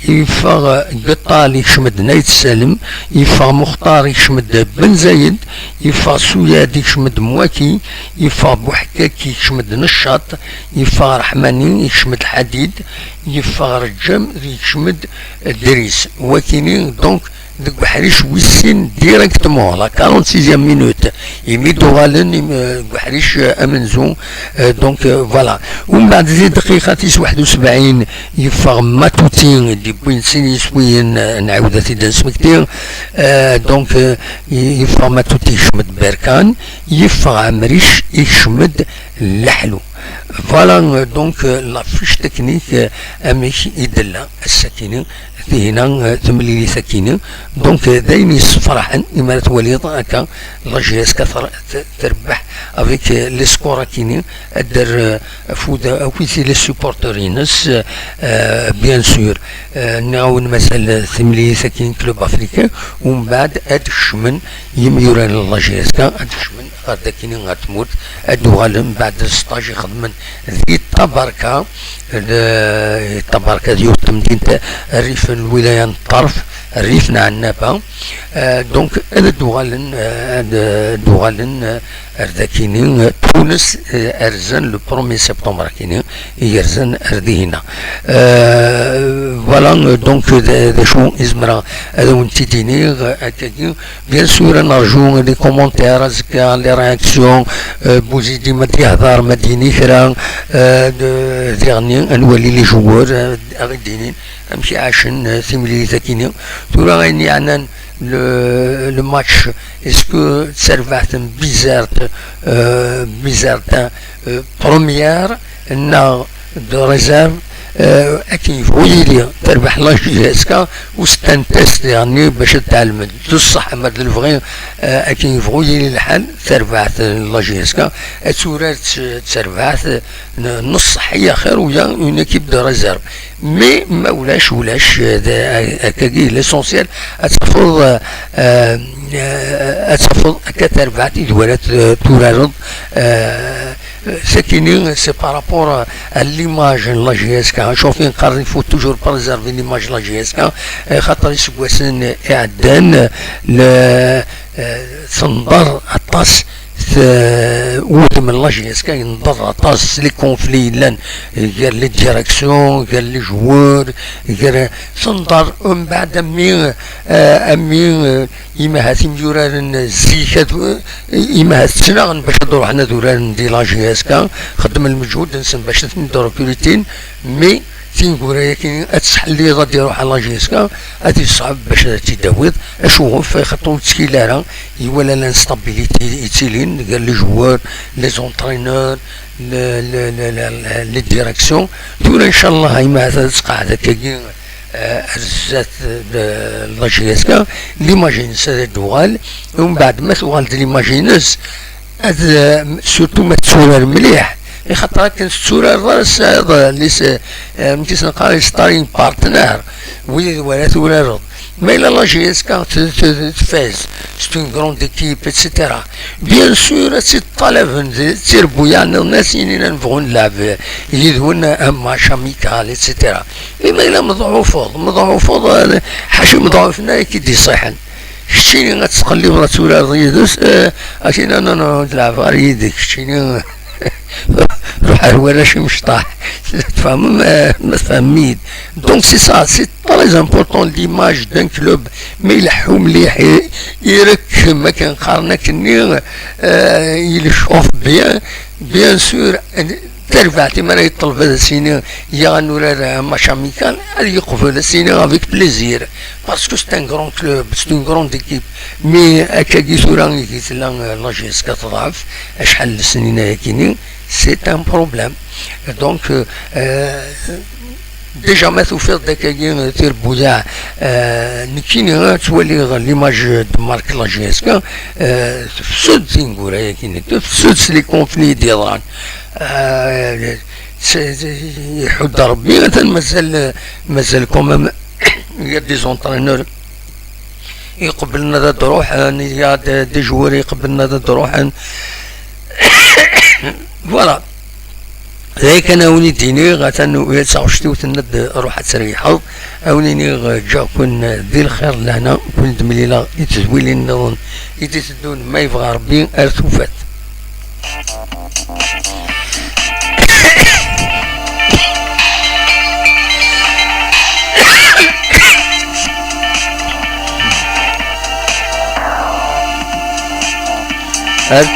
yeffeɣ Geṭṭal, yekcem-d Nayt Salem, yeffeɣ Muxtar, yekcem-d Ben Zayed, yeffeɣ Suyad, yekcem-d Mwaki, yeffeɣ Buḥkak, yekcem-d Neccaṭ, yeffeɣ Raḥmani, yekcem-d Ḥadid, yeffeɣ Raǧam, yekcem-d Dris. Wakini, donc, deg uḥric wis sin directement, la quarante-sixième minute, imi d-uɣalen, im-, deg uḥric, euh, amenzu, euh, donc, euh, voilà. Umbeɛd di dqiqa tis waḥed u sebɛin, yeffeɣ Matuti, i d-yewwin sin yiswiyen, euh, nɛawed ad t-id-nesmekti, euh, donc, euh, y-, yeffeɣ Matuti, yekcem-d Berkan, yeffeɣ Ɛemric, yekcem-d Leḥlu. Voilà, euh, donc, euh, la fiche technique, euh, amek i d-tella ass-akini, tihina, euh, temlilit akini. Donc, euh, d ayen yessefraḥen imi ara twaliḍ akka la J S K ter-, t-, terbeḥ avec, euh, les scores akini, ad d-terr, euh, afud akk i les supporters-ines, euh, bien sûr. Euh, nniɣ-awen mazal, euh, timlilit akini club africain, umbeɛd ad kecmen yimyuran n la J S K, ad kecmen ɣer dakini ɣer tmurt, ad d-uɣalen mbeɛd sṭaj i xedmen di Tabarka, d-, Tabarka d yiwet n temdint rrif n lwilaya n Ṭṭerf, rrif n Ɛennaba. Euh, donc, ad d-uɣalen, euh, ad d-uɣalen, euh, ar dakini, euh, Tunes, euh, rzan le premier septembre akini, i yerzan ar dihina. Euh, voilà, euh, donc, d-, d acu i zemreɣ ad awen-t-id-iniɣ, euh, akkagi. Bien sûr, ad nerju les commentaires, azekka, les réactions, euh, Bouzidi ma d-yehder, ma d-yini kra, euh, d-, diɣenni, ad nwali les joueurs, euh, ad ɣ-id-inin amek i ɛacen, euh, timlilit akini. Tura ayen yeɛnan le, le match, est-ce que d tarbaɛt n Bizert, euh, Bizert, euh, première, neɣ de réserve, Akken yebɣu yili, terbeḥ la J S K, u c'est un test, yeɛni, bac ad tɛelmeḍ. D ṣṣeḥ, ma d lebɣi, eh, akken yebɣu yili lḥal, terbeḥ la J S K, ad turar d terbeḥt n ṣṣeḥ, i axir, u ya une équipe de réserve. Mais ma ulac, ulac, eh, d, eh, akkagi, l'essentiel, ad tafeḍ, eh, eh, ad tafeḍ akka terbeḥt i d wara t-, turareḍ, eh, Sakini, c'est par rapport à l'image n la J S K. Cuf, qqaren, il faut toujours préserver l'image n la J S K, eh, xaṭer iseggasen iɛeddan, le, eh, tenḍer aṭas t-, wudem n la J S K, yenḍer aṭas les conflits yellan gar les directions, gar les joueurs, gar, tenḍer, umbeɛd, ami, eh, ami, eh, Imahat imyuraren zik, ad, imahat ttnaɣen bac ad ruḥen ad uraren di la J S K, xeddmen lmeǧhud-nsen bac ad ten-id-rekrutin, mais tineggura-yagi ad tesḥelliḍ ad iruḥ ɣer la J S K, ad yeṣɛeb bac ad tt-id-tawiḍ, acuɣef? Xaṭer ur ttkel ara i wala l'instabilité yettilin gar les joueurs, les entraîneurs, le, le, le, le, les directions. Tura, ncallah, imahat ad tqeɛɛed akkagi, eh, ar zdat, eh, la J S K, l'image-ines ad d-tuɣal, umbeɛd ma tuɣal-d l'image-ines, ad, eh, surtout ma tetturar mliḥ, i xaṭer akken tetturareḍ ara tesɛiḍ, eh, les, eh, amek i s-neqqar, les sparring partner, wid wala turareḍ. Ma yella la J S K t-, t-, tfaz, c'est une grande équipe, et cetera. Bien sûr, ad tt-id-ṭalaben d tirebbuyaɛ nniḍen, ad s-inin ad nebɣu ad nlɛeb yid-wen un match amical, et cetera. I ma yella meḍɛufeḍ, meḍɛufeḍ, eh, ḥaca imeḍɛufen ara k-id-iṣiḥen. Keččini ad tettqellibeḍ ad turareḍ yid-s, eh, ad k-inin, non, non, ur d-leɛbeɣ ara yid-k, keččini ruḥ ar warrac imecṭaḥ. Tfehmem, eh, ma tfehmem-iyi-d. Donc c'est ça, c'est très important l'image d'un club, ma ileḥḥu mliḥ, i-, irekkem, akken qqaren akkenni, eh, il chauffe bien, bien sûr, tarbaɛt i mi ara yeṭleb ad as-yini, ya ad nurar, eh, match amical, ad yeqbel, ad as-yini avec plaisir, parce que c'est un grand club, c'est une grande équipe. Mais akkagi tura i tella, eh, la J S K teḍɛef, acḥal n lesnin ayakini, c'est un problème. Donc, euh, euh, déjà ma tufiḍ-d akkagi, euh, tirebbuyaɛ, euh, nekkini, euh, ttwaliɣ l'image de marque la J S K, euh, tefsed tineggura-yagi, tefsed s les conflits i d-yeḍran. Euh, s-, s-, iḥudd Rebbi, atan mazal, mazal quand même, il y a des entraîneurs iqeblen ad d-ruḥen, ya d, d joueurs iqeblen ad d-ruḥen. Voilà. D ayen kan a wen-id-iniɣ, atan taɣect-iw tenna-d ruḥ ad treyḥeḍ. A wen-iniɣ ǧǧiɣ-ken di lxir d lehna, ken-d-mlileɣ i tedwilin nniḍen i d-iteddun, ma yebɣa Rebbi, ar tufat. Ar